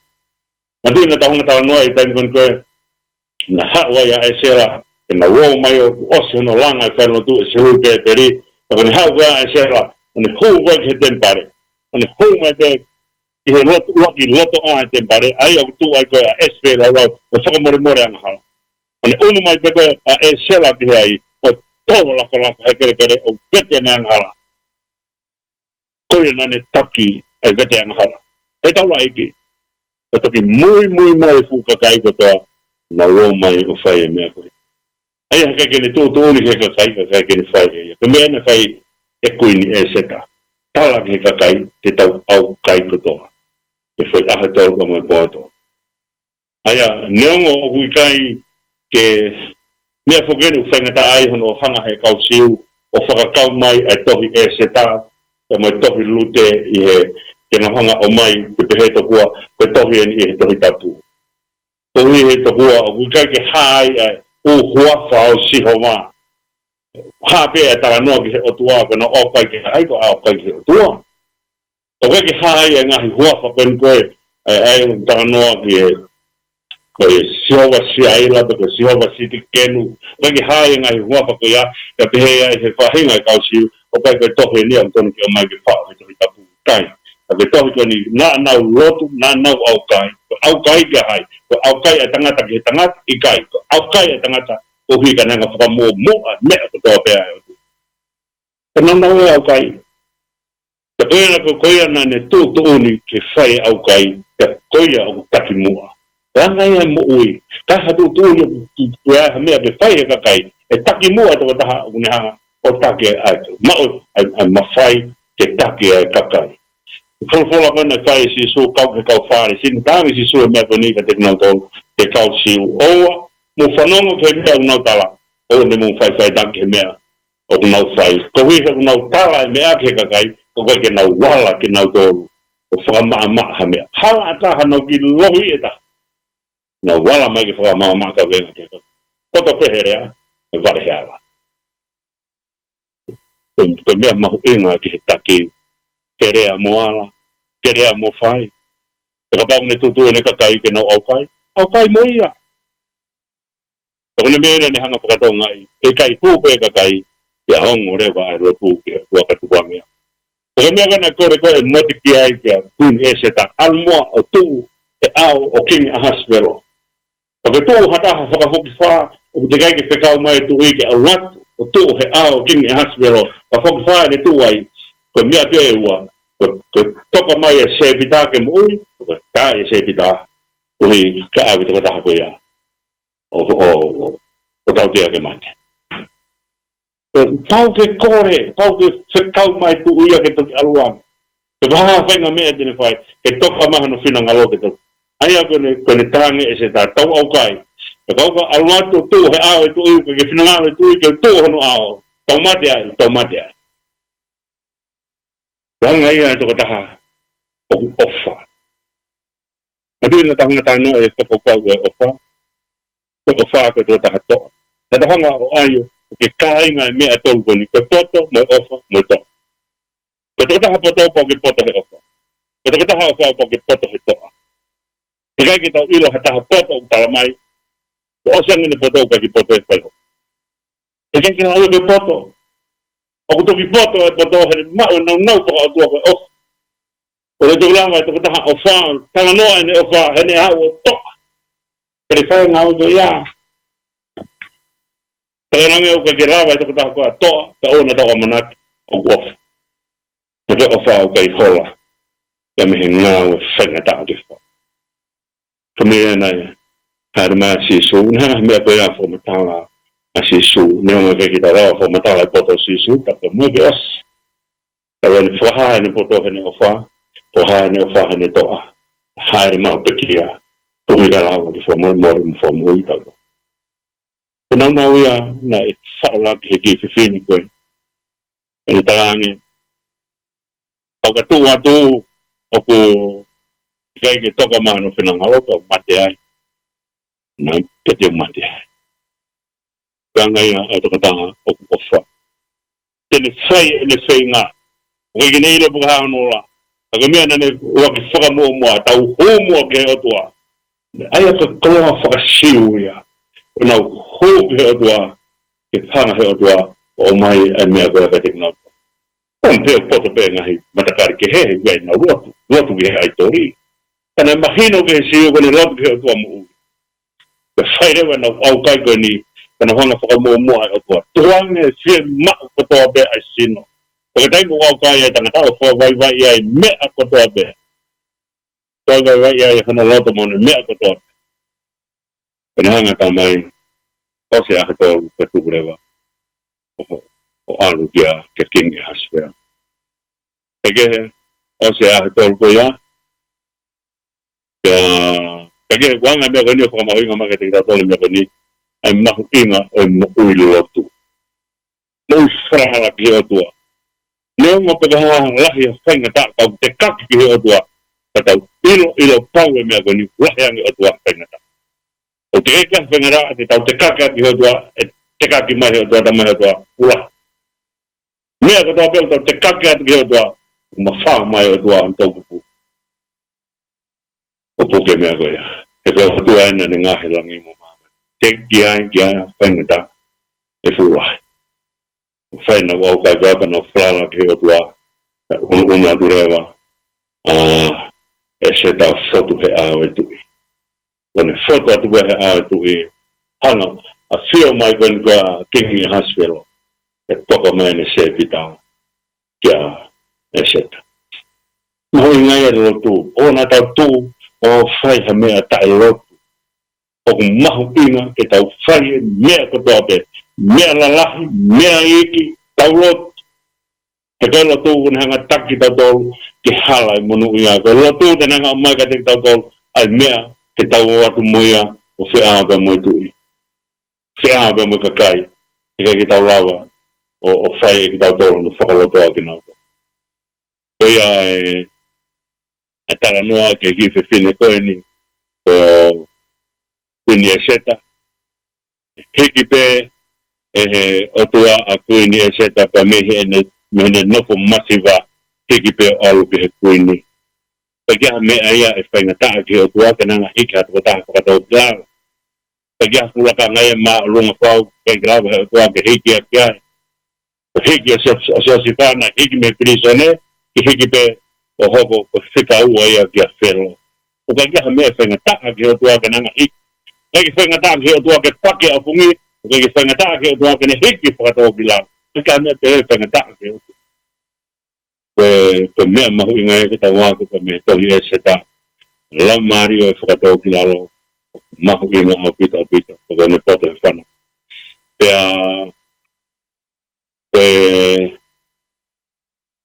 Naʻa tau hanga talanoa ʻi he taimi ko ē naʻe haʻu ai ʻa ʻĒsela, ke nau ō mai ʻo ʻosi hono langa e fai lotu ʻe Selupēteli, pea ko ʻene haʻu ko ē ʻa ʻĒsela, ʻo ne hū ko ē ki he temipale. ʻO ne hū mai pē ki he lotu, ʻuluaki lotoʻā e temipale, ʻa ia ʻoku tuʻu ai ko ē ʻa ʻĒsipelaulau, ʻo fakamolemole angahala. ʻO ne ʻunu mai pē ko ē ʻa ʻĒsela ki ai, ʻo tolo lafalafa he kelekele, ʻo vete ʻene angahala. Ko ia naʻa ne taki e vete angahala. He taulaʻeiki, ʻo toki muimui mai e fuʻu kakai kotoa, nau ō mai ʻo fai e meʻa ko ia. ʻA ia, he ʻikai ke ne tuʻutuʻuni ki he kakai, ka ʻikai ke ne fai ʻe ia. Ko e meʻa naʻe fai ʻe Kuini ʻĒseta. Tala ki he kakai, te tau ʻaukai kotoa. Ke fai ʻaho ʻe tolu pea mo e pō ʻe tolu. ʻA ia, neongo ʻoku ʻikai ke meʻa foki eni ʻoku faingataʻa ai hono hanga he kau Siu ʻo fakakau mai ʻa e tohi ʻĒseta, pea mo e tohi Lute ʻi he, ke nau hanga ʻo ʻomai, ke pehē tokua, ko e tohi eni ʻi he Tohi Tapu. Tohi he tokua, ʻoku ʻikai ke hā ai ʻa e ʻū huafa ʻo Sihova. Hā pē ʻa e talanoa ki he ʻOtua, ko ʻenau ʻaukai ki he ʻai, ko e ʻaukai ki he ʻOtua. ʻOku ʻikai ke hā ai e ngaahi huafa ko eni ko ē, ʻa e, ʻa e talanoa ki he, ko e Sihova Siaila, pe ko e Sihova Sitikenu. ʻOku ʻikai ke hā ai e ngaahi huafa ko ia, ka pehē ai he faʻahinga e kau Siu, ʻoku ʻikai ko e tohi eni ʻoku totonu ke ʻomai ke faʻo he Tohi Tapu, ʻikai. Ka ko e tohi ko eni naʻa nau lotu, naʻa nau ʻaukai. Ko e ʻaukai kia hai? Ko e ʻaukai ʻa e tangata ki he tangata, ʻikai. Ko e ʻaukai ʻa e tangata, koeʻuhi ka ne hanga ʻo fakamuʻomuʻa e meʻa kotoa pē ʻa e ʻOtua. Pea nau nau ʻaukai. Pea ko ia naʻa, ko, ko ia naʻa ne tuʻutuʻuni ke fai e ʻaukai, pea ko ia ʻoku taki muʻa. Pea ʻa e ngaahi moʻui, ka ha tuʻutuʻuni ʻoku, ʻoku, ʻoku ʻi ai ha meʻa ke fai ʻe he kakai, ʻe taki muʻa e tokotaha ʻoku ne hanga ʻo taki ʻa e, maʻu ʻa e, ʻa e mafai ke taki ʻa e kakai. Folofola ko ē naʻe fai ʻe Sīsū kau ki he kau Fālesi, naʻe talaange ʻe Sīsū e meʻa ko eni kiate kinautolu, ki he kau Siu, ʻoua mou fanongo ki he meʻa ʻoku nau tala, ʻoua te mou faʻifaʻitaki ki he meʻa ʻoku nau fai. Koeʻuhi he ʻoku nau tala e meʻa ki he kakai, ka ʻoku ʻikai ke nau ala kinautolu ʻo fakamaʻamaʻa ha meʻa. Halaʻatā hanau kiʻi lohi ʻe taha. Nau ala mai ke fakamaʻamaʻa kavenga ki he kakai. Poto pē he lea, ʻe vale he ala. Ko e, ko e meʻa mahuʻinga ki he taki, ke lea mo ala, ke lea mo fai. Pea kapau ʻoku ne tuʻutuʻuni e kakai ke nau ʻaukai, ʻaukai mo ia. Ka ko e meʻa eni naʻa ne hanga ʻo fakatonga ai, ke ʻikai hū pē kakai, pea ongo leva ʻa e lotu ki he ʻOtua ka tukuange ia. Ka ko e meʻa ko ē naʻe kole ko ē ʻe Motekiai kia Kuini ʻĒseta, ʻalu muʻa ʻo tuʻu he ʻao ʻo Kingi ʻAhasivelo. Ka ko e tuʻu ha taha fakafokifā, ʻoku teʻeki ai ke fekau mai e tuʻi ke ʻalu atu ʻo tuʻu he ʻao ʻo Kingi ʻAhasivelo, fakafokifā ʻene tuʻu ai, ko e meʻa pē ʻe ua, ko, ko e toka mai e sēpita ke moʻui, ko e tā e sēpita, koeʻuhi ka ʻave tokotaha ko ia ʻo, ʻo, ʻo, ʻo tautea ke mate. Pau ke kole, pau ke fekau mai e tuʻi ia ke toki ʻalu ange. Ke vaha faʻahinga meʻa te ne fai, ke toka mai hono finangalo ke toki. ʻA ia ko ʻene, ko ʻene talaange ʻe ʻĒseta, tau ʻaukai. Pea kapau ʻoku ʻalu atu ʻo tuʻu he ʻao e tuʻi, ʻikai ke finangalo e tuʻi ke tuʻu hono ʻao, tau mate ai, tau mate ai. Langa ia e tokotaha ʻoku ʻofa. Naʻe ʻi ai e tangata naʻe fakakaukau ʻe ʻofa, ko e ʻofa ko e tokotaha toʻa. Naʻa tau hanga ʻo ʻai ʻo ke kāinga e meʻa ʻe tolu ko eni, ko e poto, mo e ʻofa, mo e toʻa. Ko e tokotaha poto pau ke poto he ʻofa. Ko e tokotaha ʻofa pau ke poto he toʻa. ʻIkai ke tau ʻilo ha taha poto ʻoku tala mai, kuo ʻosi ange ʻene poto ʻoku ʻikai ke poto he fai ʻofa. ʻIkai ke lava ke poto. ʻOku toki poto e poto heʻene maʻu e nāunau fakaʻotua ko e ʻofa. ʻOku ne toki lava e tokotaha ʻofa, talanoa ʻene ʻofa, heʻene haʻu ʻo toʻa. Pea fai e ngāue ko ia. Pea naʻe ʻikai ke lava e tokotaha ko ia ʻo toʻa, ka ʻoua naʻa tau ʻamanaki ʻoku ʻofa. He ko e ʻofa ʻoku ʻikai hola ia mei he ngāue faingataʻa ke fai. Ko e meʻa ia naʻe hā mai ʻa Sīsū, naʻe hā meʻa ko ia fakamatala ʻa Sīsū, neongo ʻikai ke tau lava fakamatala e poto ʻo Sīsū, ka ko e meʻa ke ʻosi. Ka ʻoku ne fakahā ʻene poto heʻene ʻofa, fakahā ʻene ʻofa heʻene toʻa. Hā ʻene maʻu pekia, ko e ʻikai lava ke fakamolemole mo fakamoʻui tautolu. Ko e nāunau ia naʻe faʻo laki he kiʻi fefine ko ē. ʻE talaange, ʻoku tuʻu atu ʻoku ʻikai ke toka mai hono finangalo ka mate ai. Naʻe pehē te u mate ai. Ko e anga ia ʻa e tokotaha ʻoku ʻofa. Te ne fai ʻene feinga. ʻOku ʻikai ke ne ʻilo pe ko e hā hono ola. Ka ko e meʻa naʻa ne ʻuluaki fakamuʻomuʻa, tau hū muʻa ki he ʻOtua. ʻA ia ko e koloa faka-Siu ia. ʻOku nau hū ki he ʻOtua, ke hanga he ʻOtua ʻo ʻomai e meʻa ko ia kiate kinautolu. ʻOku pehē poto pē ngaahi matakali kehe he ʻikai ke nau lotu, lotu ki he ʻaitoli. Ka naʻe mahino ki he Siu ko ʻene lotu ki he ʻOtua moʻui. Pea fai leva ʻenau ʻaukai ko eni, ka nau hanga fakamuʻomuʻa e ʻOtua. Tukuange fiemaʻu kotoa pē ʻa e sino. Ko e taimi ʻoku ʻaukai ai e tangata ʻo fakavaivai ai e meʻa kotoa pē. Fakavaivai ai hono loto mo ʻene meʻa kotoa pē. Pea ne hanga ʻo talamai, ʻosi e ʻaho ʻe tolu pea tuku leva ʻo, ʻo ʻalu kia, kia Kingi ʻAhasifelo. Pea kehe, ʻosi e ʻaho ʻe tolu ko ia, pea, pea kehe, ko e anga e meʻa ko eni ʻoku fakamahuʻinga mai kiate kitautolu e meʻa ko eni, ʻa e mahuʻinga ʻo e moʻui lotu. Moʻui falala ki he ʻOtua. Neongo pe ko e hā lahi e faingataʻa, tau tekaki ki he ʻOtua. Ka tau ʻilo, ʻilo pau e meʻa ko eni, lahi ange ʻOtua faingataʻa. ʻOku teʻeki ai faingataʻa, te tau tekaki atu ki he ʻOtua, ʻe tekaki mai he ʻOtua, talamai he ʻOtua, ʻoku lahi. Meʻa kotoa pē ʻoku tau tekaki atu ki he ʻOtua, ʻoku mafao mai e ʻOtua ʻo tau kupu. ʻO puke meʻa ko ia. He ko e ʻOtua ena ʻene ngaahi langi mo māmani. Teʻeki ai ke ʻi ai ha faingataʻa ʻe fuʻu lahi. ʻO fai ʻenau ʻaukai ko ia pea nau falala ki he ʻOtua. Pea ʻunuʻunu atu leva ʻa ʻEseta ʻo fotu he ʻao e tuʻi. ʻO ne fotu atu pē he ʻao e tuʻi. Hanga ʻo afio mai ko eni ko ia ʻa Kingi ʻAhasifelo. ʻE toka mai ʻene sēpita kia ʻEseta. Mahuʻinga ia e lotu, ʻoua naʻa tau tuʻu ʻo fai ha meʻa taʻelotu. ʻOku mahuʻinga ke tau fai e meʻa kotoa pē, meʻa lalahi, meʻa iiki, tau lotu. He ko e lotu ʻoku ne hanga ʻo taki kitautolu ki he hala ʻo e monūʻia. Ko e lotu te ne hanga ʻo ʻomai kiate kitautolu ʻa e meʻa ke tau ō atu mo ia ʻo feʻao pea mo e tuʻi. Feʻao pea mo e kakai. He ʻikai ke tau lava ʻo, ʻo fai ʻe kitautolu ʻo fakalotoa kinautolu. Ko ia e, e talanoa ki he kiʻi fefine ko eni, ko Kuini ʻEseta. Hiki pē ʻe he ʻOtua ʻa Kuini ʻEseta pea mei heʻene, mei heʻene nofo masiva, hiki pē ʻo ʻalu ki he kuini. ʻIkai ha meʻa ia ʻe faingataʻa ki he ʻOtua ke ne hanga ʻo hiki ha tokotaha fakatōkilalo. ʻIkai ha fuʻu lakanga ia māʻolunga fau, ʻikai ke lava he ʻOtua ke hiki ʻaki ai. Ko e hiki ʻo Siosi-, ʻo Siosifa naʻe hiki mei pilīsone, ke hiki pē ʻo hoko ko e fika ua ia kia Felo. ʻOku ʻikai ha meʻa ʻe faingataʻa ki he ʻOtua ke ne hanga ʻo hiki. ʻIkai ke faingataʻa ki he ʻOtua ke paki ʻafungi, ʻikai ke faingataʻa ki he ʻOtua ke ne hiki fakatōkilalo. ʻIkai ha meʻa pehē ʻe faingataʻa ki he ʻOtua. Ko e, ko e meʻa mahuʻinga ia ke tau ako ko e meʻa tohi ʻEseta. Lau mālie ʻo e fakatōkilalo. Mahuʻinga ʻaupito, ʻaupito. Ko ʻene poto he fana. Pea, ko e,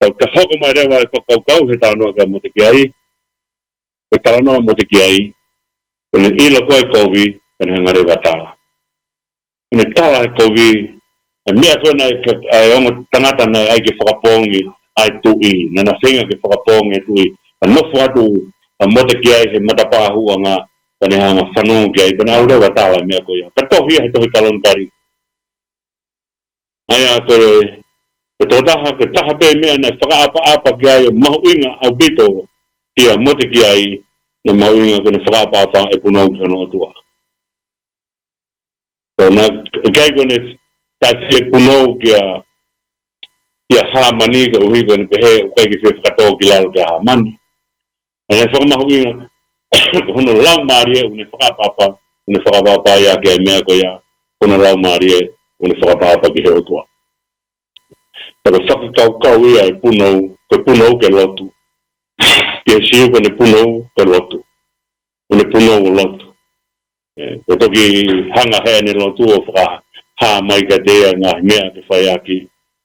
tau ta hoko mai leva e fakakaukau he talanoa kia Motekiai. Ko e talanoa Motekiai. Ko ʻene ʻilo ko e kovi, ko ʻene hanga leva tala. ʻO ne tala e kovi, e meʻa ko ē naʻe, ʻa e ongo tangata naʻe ʻai ke fakapoongi ʻa e tuʻi, naʻa na feinga ke fakapoongi e tuʻi, ka nofo atu ʻa Motekiai he matapā huʻanga, pea ne hanga ʻo fanongo ki ai, pea ne ʻalu leva ʻo tala e meʻa ko ia. Pea tohi ia he tohi Kalonitali. ʻA ia ko e, ko e tokotaha, ko e taha pē meʻa naʻe fakaʻapaʻapa ki ai ʻo mahuʻinga ʻaupito kia Motekiai, naʻe mahuʻinga ko ʻene fakaʻapaʻapa e punou ki hono ʻOtua. Ko ʻene, ʻikai ko ʻene taʻe fie punou kia, kia Hāmani, koeʻuhi ko ʻene pehē ʻoku ʻikai ke fie fakatō ki lalo kia Hāmani. ʻA ia ʻoku fakamahuʻinga, ko hono laumālie ʻoku ne fakaʻapaʻapa, ʻoku ne fakaʻapaʻapa ia ki he meʻa ko ia, ko hono laumālie ʻoku ne fakaʻapaʻapa ki he ʻOtua. Pea ko e fakakaukau ia e punou, ko e punou ke lotu. Kia Sīsū ko ʻene punou ke lotu. Ko ʻene punou ʻo lotu. ʻE, ko e toki hanga heʻene lotu ʻo fakahā mai kiate ia e ngaahi meʻa ke fai ʻaki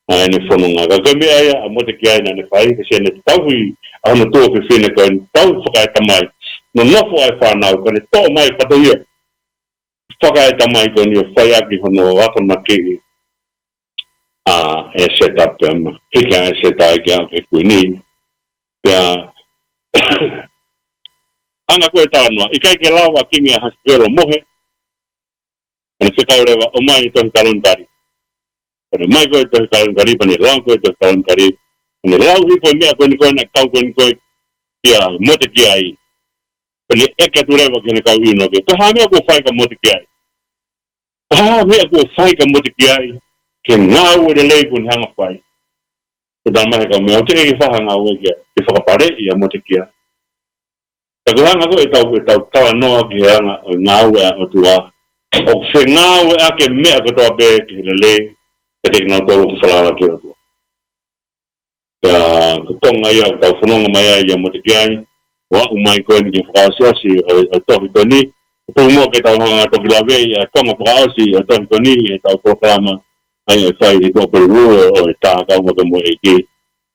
ʻa ʻene fononga. Ka ko e meʻa ia ʻa Motekiai naʻa ne fai, ka ʻosi ʻene tauhi ʻa hono tuofefine ko ʻene tauhi fakaetamai. Nonofo ʻa e fānau, ka ne toʻo mai e fatongia fakaetamai ko eni ʻo fai ʻaki hono akonaki ʻa ʻEseta pea mo, hiki ʻa ʻEseta ia ki he kuini. Pea hanga ko e talanoa, ʻikai ke lava ʻa Kingi ʻAhasivelo ʻo mohe, pea ne fekau leva ʻo ʻomai e tohi Kalonitali. Pea ne ʻomai ko ē e tohi Kalonitali, pea ne lau ko ē e tohi Kalonitali. Pea ne lau hifo e meʻa ko eni ko ē naʻe kau ko eni ko ē kia Motekiai. Pea ne ʻeke atu leva ki heʻene kau ʻiuna ko ē, ko e hā e meʻa kuo fai kia Motekiai? Ko e hā e meʻa kuo fai kia Motekiai ki he ngāue lelei kuo ne hanga ʻo fai? Ko e talamai ʻe he kau meʻa, ʻoku teʻeki ke fai ha ngāue ke, ke fakapaleʻi ʻa Motekiai. Ka ko e hanga ko ē ʻetau, ʻetau talanoa ki he anga ʻo e ngāue ʻa e ʻOtua, ʻoku fengāueʻaki e meʻa kotoa pē ki he lelei kiate kinautolu ʻoku falala ki he ʻOtua. Pea ko e konga ia ʻoku tau fononga mai ai ʻia Motekiai, ʻo aʻu mai ko eni ki he fakaʻosiʻosi ʻo, ʻo e tohi ko eni. Tuku muʻa ke tau hanga ʻo toki laveʻi ʻa e konga fakaʻosi ʻo e tohi ko eni ʻi heʻetau polokalama ʻa ia ʻe fai ʻi he tuʻapulelulu ʻo, ʻo e Tākau Ngata mo e ʻEiki.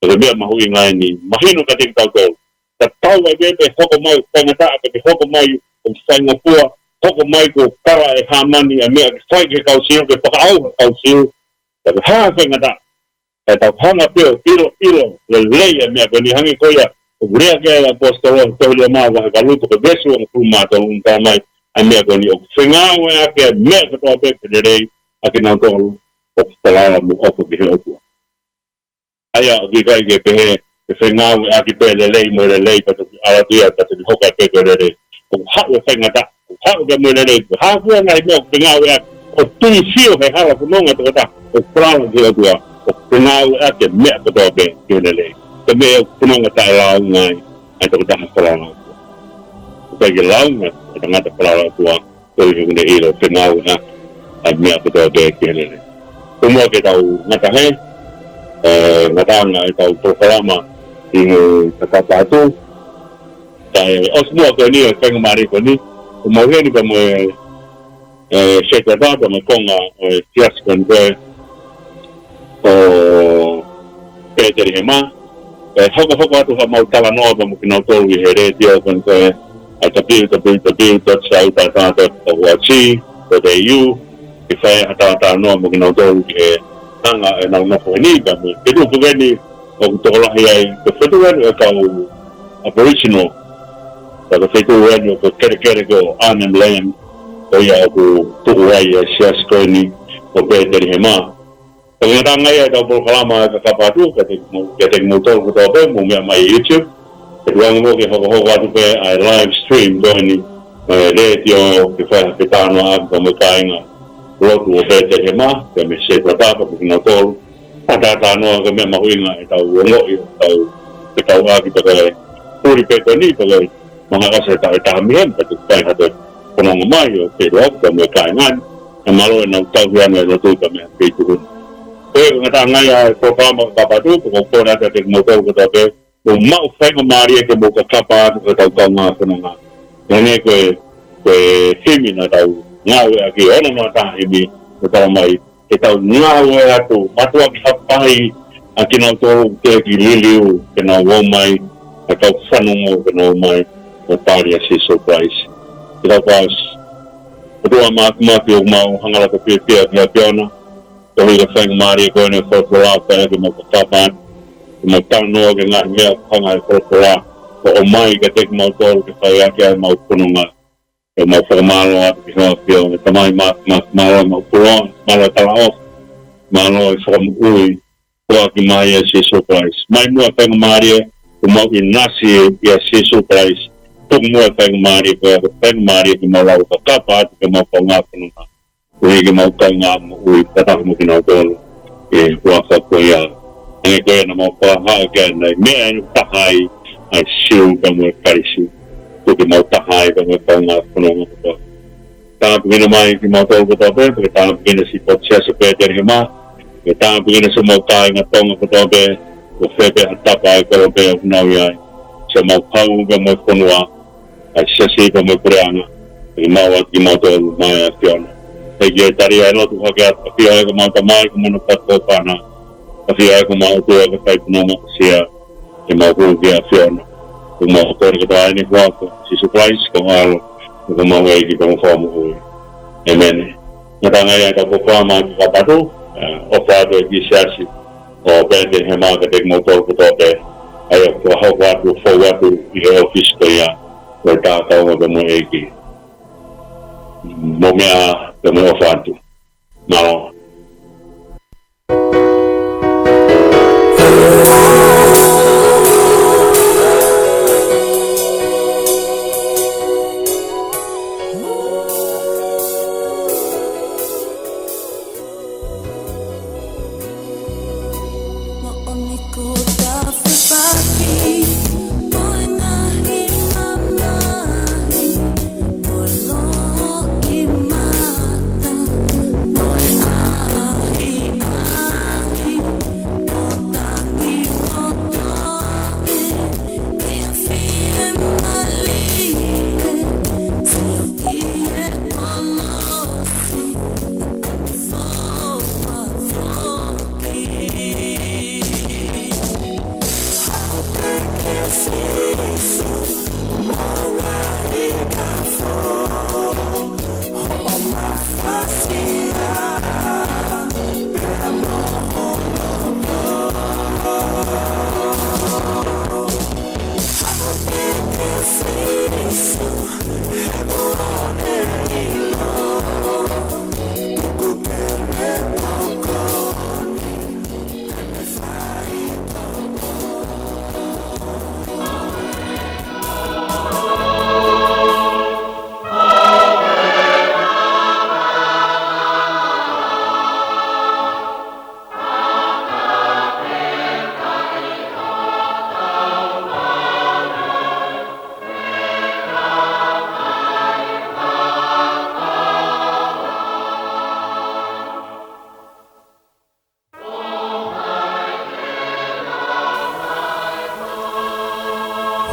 Ko e meʻa mahuʻinga eni, mahino kiate kitautolu. Tatau ai pē pe hoko mai ʻoku faingataʻa, pe hoko mai ʻoku faingofua, hoko mai kuo tala ʻe Hāmani ʻa e meʻa ke fai ki he kau Siu, ke fakaʻauha e kau Siu. Ka ko e hā e faingataʻa, ka tau hanga pē ʻo ʻiloʻilo lelei ʻa e meʻa ko eni, hangē ko ia ʻoku lea ki ai ʻa e ʻaposetolo he tohi Loma vahe valu, ko e veesi uofulu mā tolu, ʻoku talamai ʻa e meʻa ko eni, ʻoku fengāueʻaki ʻa e meʻa kotoa pē ki he lelei ʻa kinautolu ʻoku falala mo ʻofa ki he ʻOtua. ʻA ia ʻoku ʻikai ke pehē, ke fengāueʻaki pē lelei mo e lelei, pea toki ʻalu atu ia, pea toki hoko ai pē ko e lelei. ʻOku haʻu e faingataʻa, ʻoku haʻu pē mo e lelei, ʻoku haʻu pē ngaahi meʻa ʻoku fengāueʻaki, ʻoku tuifio he hala fononga e tokotaha ʻoku falala ki he ʻOtua, ʻoku fengāueʻaki e meʻa kotoa pē ki he lelei. Ko e meʻa ʻoku fononga taʻelāunga ai ʻa e tokotaha falala ʻOtua. ʻOku ʻikai ke lāunga e tangata falala ʻOtua, koeʻuhi he ʻoku ne ʻilo ʻoku fengāueʻaki ʻa e meʻa kotoa pē ki he lelei. Tuku muʻa ke tau ngata hē, ʻe, ngataʻanga ʻetau polokalama ʻi he kakapa atu. Kae ʻosi muʻa ko eni ʻa e faingamālie ko eni, ʻoku mau ʻi heni pea mo e, ʻe, Setuata pea mo e konga ʻo e siasi ko eni ko ē ʻo Pētelihema. ʻE hokohoko atu haʻamau talanoa pea mo kinautolu ʻi he letiō ko eni ko ē, ʻa e www dot sautata dot org dot au, ke fai ha talanoa mo kinautolu ki he anga ʻenau nofo heni, pea mo e feituʻu ko eni ʻoku tokolahi ai, ko e feituʻu eni ʻo e kau Aboriginal, pea ko e feituʻu eni ʻoku kelekele ko Arnhem Land, ko ia ʻoku tuʻu ai e siasi ko eni ʻo Pētelihema. Ko e ngataʻanga ia ʻetau polokalama ʻi he kakapa atu, kiate kimou-, kiate kimoutolu kotoa pē ʻoku mou meʻa mai ʻi YouTube. Ke tuanga mo ke hokohoko atu pē ʻa e live stream ko eni, ʻa e letiō, ke fai ha talanoa atu pea mo e kāinga lotu ʻo Pētelihema, pea mo e Setuata pea mo kinautolu. Ha talanoa ko e meʻa mahuʻinga ʻetau ongoʻi, ʻetau, ʻetau ʻaki pea ko e puli pē ko eni, pea ko e mahalo ʻe ʻosi e taʻu ʻe taha mei heni, pea toki fai ha toe fononga mai ʻo feʻiloaki pea mo e kāinga ni. ʻE mālō ʻenau tauhi ʻenau lotu pea mo e feituʻu ni. Ko e ngataʻanga ia e polokalama ʻi he kakapa atu, pea ʻoku ou kole atu kiate kimoutolu kotoa pē, mou maʻu faingamālie ke mou kakapa atu ki hotau kaungā fononga. Hangē ko e, ko e himi naʻa tau ngāueʻaki, ono noa taha himi, ʻoku talamai, ke tau ngāue atu, mātuʻaki hapai ʻa kinautolu ʻoku teʻeki liliu, ke nau ō mai, ʻa e kau fanongo ke nau ō mai, ʻo tali ʻa Sīsū Kalaisi. Ke tau pasi. ʻOtua Māfimafi, ʻoku mau hanga ʻo loto fiefia ki he ʻAfiona, koeʻuhi ko e faingamālie ko eni ʻo e folofola, pea ke mau kakapa atu, ke mau talanoa ki he ngaahi meʻa ʻoku hanga ʻe he folofola ʻo ʻo ʻomai kiate kimautolu ke fai ʻaki ʻemau fononga. ʻOku mau fakamālō atu ki he ʻAfio, ʻe Tamai Māfimafi, mālō ʻemau koloa, mālō e talaʻofa, mālō e fakamoʻui, ʻoku ʻoatu mai ʻia Sīsū Kalaisi. Mai muʻa e faingamālie, ʻoku mau ʻinasi ʻia Sīsū Kalaisi. Tuku muʻa e faingamālie, ko e faingamālie ke mau lava ʻo kakapa atu ki heʻemau kaungā fononga. Koeʻuhi ke mau kaungā moʻui, fakataha mo kinautolu ʻi he huafa ko ia. Hangē ko ia naʻa mau fakahā ki ai ʻanenai, meʻa ʻe taha ai, ʻa e Siu pea mo e Kalisi. Tuku ke mau taha ai pea mo e kaungā fononga kotoa. Tāpuekina mai kimautolu kotoa pē, pea ke tāpuekina siʻi potu siasi ʻo Petelihema, pea ke tāpuekina siʻomou kāinga Tonga kotoa pē, ko fē pē ha tapa ʻi he kolope ʻoku nau ʻi ai. Siʻomau kau pea mo e fonua, ʻa e siasi pea mo e puleʻanga, ke mau ʻoatu kimautolu maʻa e ʻAfiona. ʻEiki, ʻoku tali ʻa e lotu hake atu, ʻAfio ʻa e ko mau Tamai, ko hono fatu ko pana, ʻAfio ʻa e ko mau ʻOtua, ko e fai puna mo sia, ke mau hū ki he ʻAfiona. ʻOku mau kole kotoa ʻi he huafa ʻo Sīsū Kalaisi, ko ho ʻAlo, ko homau ʻEiki pea mo e Fakamoʻui. ʻĒmeni. Ngataʻanga ia ʻetau polokalama ki Kapatu, ʻa, ʻofa atu ki he siasi ʻo Petelihema kiate kimoutolu kotoa pē, ʻa ia ʻoku fakahoko atu, fou atu ʻi he ʻōfisi ko ia ʻo e Takaua pea mo e ʻEiki. Mou meʻa pea mou ʻofa atu. Mālō.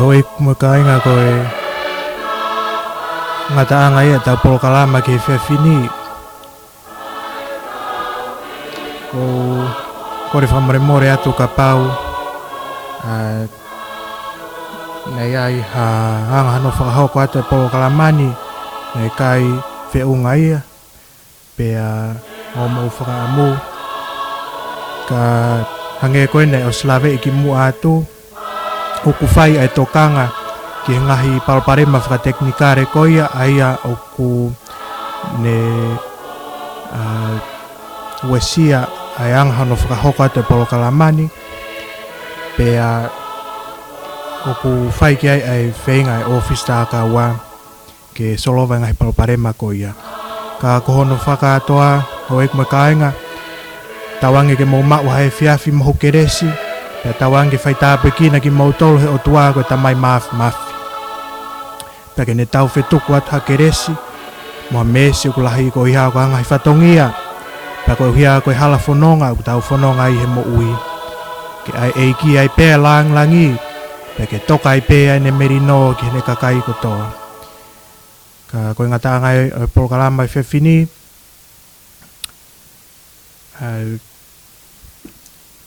Houʻeiki mo e kāinga, ko e ngataʻanga ia ʻetau polokalama ki he efiafi ni. ʻOku ou kole fakamolemole atu kapau, ʻa, naʻe ʻi ai ha anga hano fakahoko atu e polokalama ni, naʻe ʻikai feʻunga ia. Pea ʻoku mou fakaʻamu, ka hangē ko ē naʻe ʻosi laveʻi kimuʻa atu, ʻoku fai ʻa e tokanga ki he ngaahi palopalema fakatekinikale ko ia, ʻa ia ʻoku ne, ʻa, uesia ʻa e anga hano fakahoko atu e polokalama ni. Pea ʻoku fai ki ai ʻa e feinga ʻa e ʻōfisi Takaua ke solova e ngaahi palopalema ko ia. Ka ko hono fakakātoa, houʻeiki mo e kāinga, tauange ke mou maʻu ha efiafi mohu kelesi, pea tauange ke faitāpuekina kimoutolu ʻe he ʻOtua ko e Tamai Māfimafi. Pea ke ne tau fetuku atu ha kelesi mo ha meesi ʻoku lahi koeʻuhi ko e ngaahi fatongia, pea koeʻuhi ko e hala fononga ʻoku tau fononga ai he moʻui. Ke ʻai ʻe he ʻEiki ai pē ʻa e lāngilangi, pea ke toka ai pē ʻa ʻene melino ki heʻene kakai kotoa. Ka ko e ngataʻanga ia ʻo e polokalama he efiafi ni, ʻa,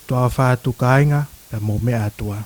tuʻa ʻofa atu kāinga, pea mou meʻa atu ā.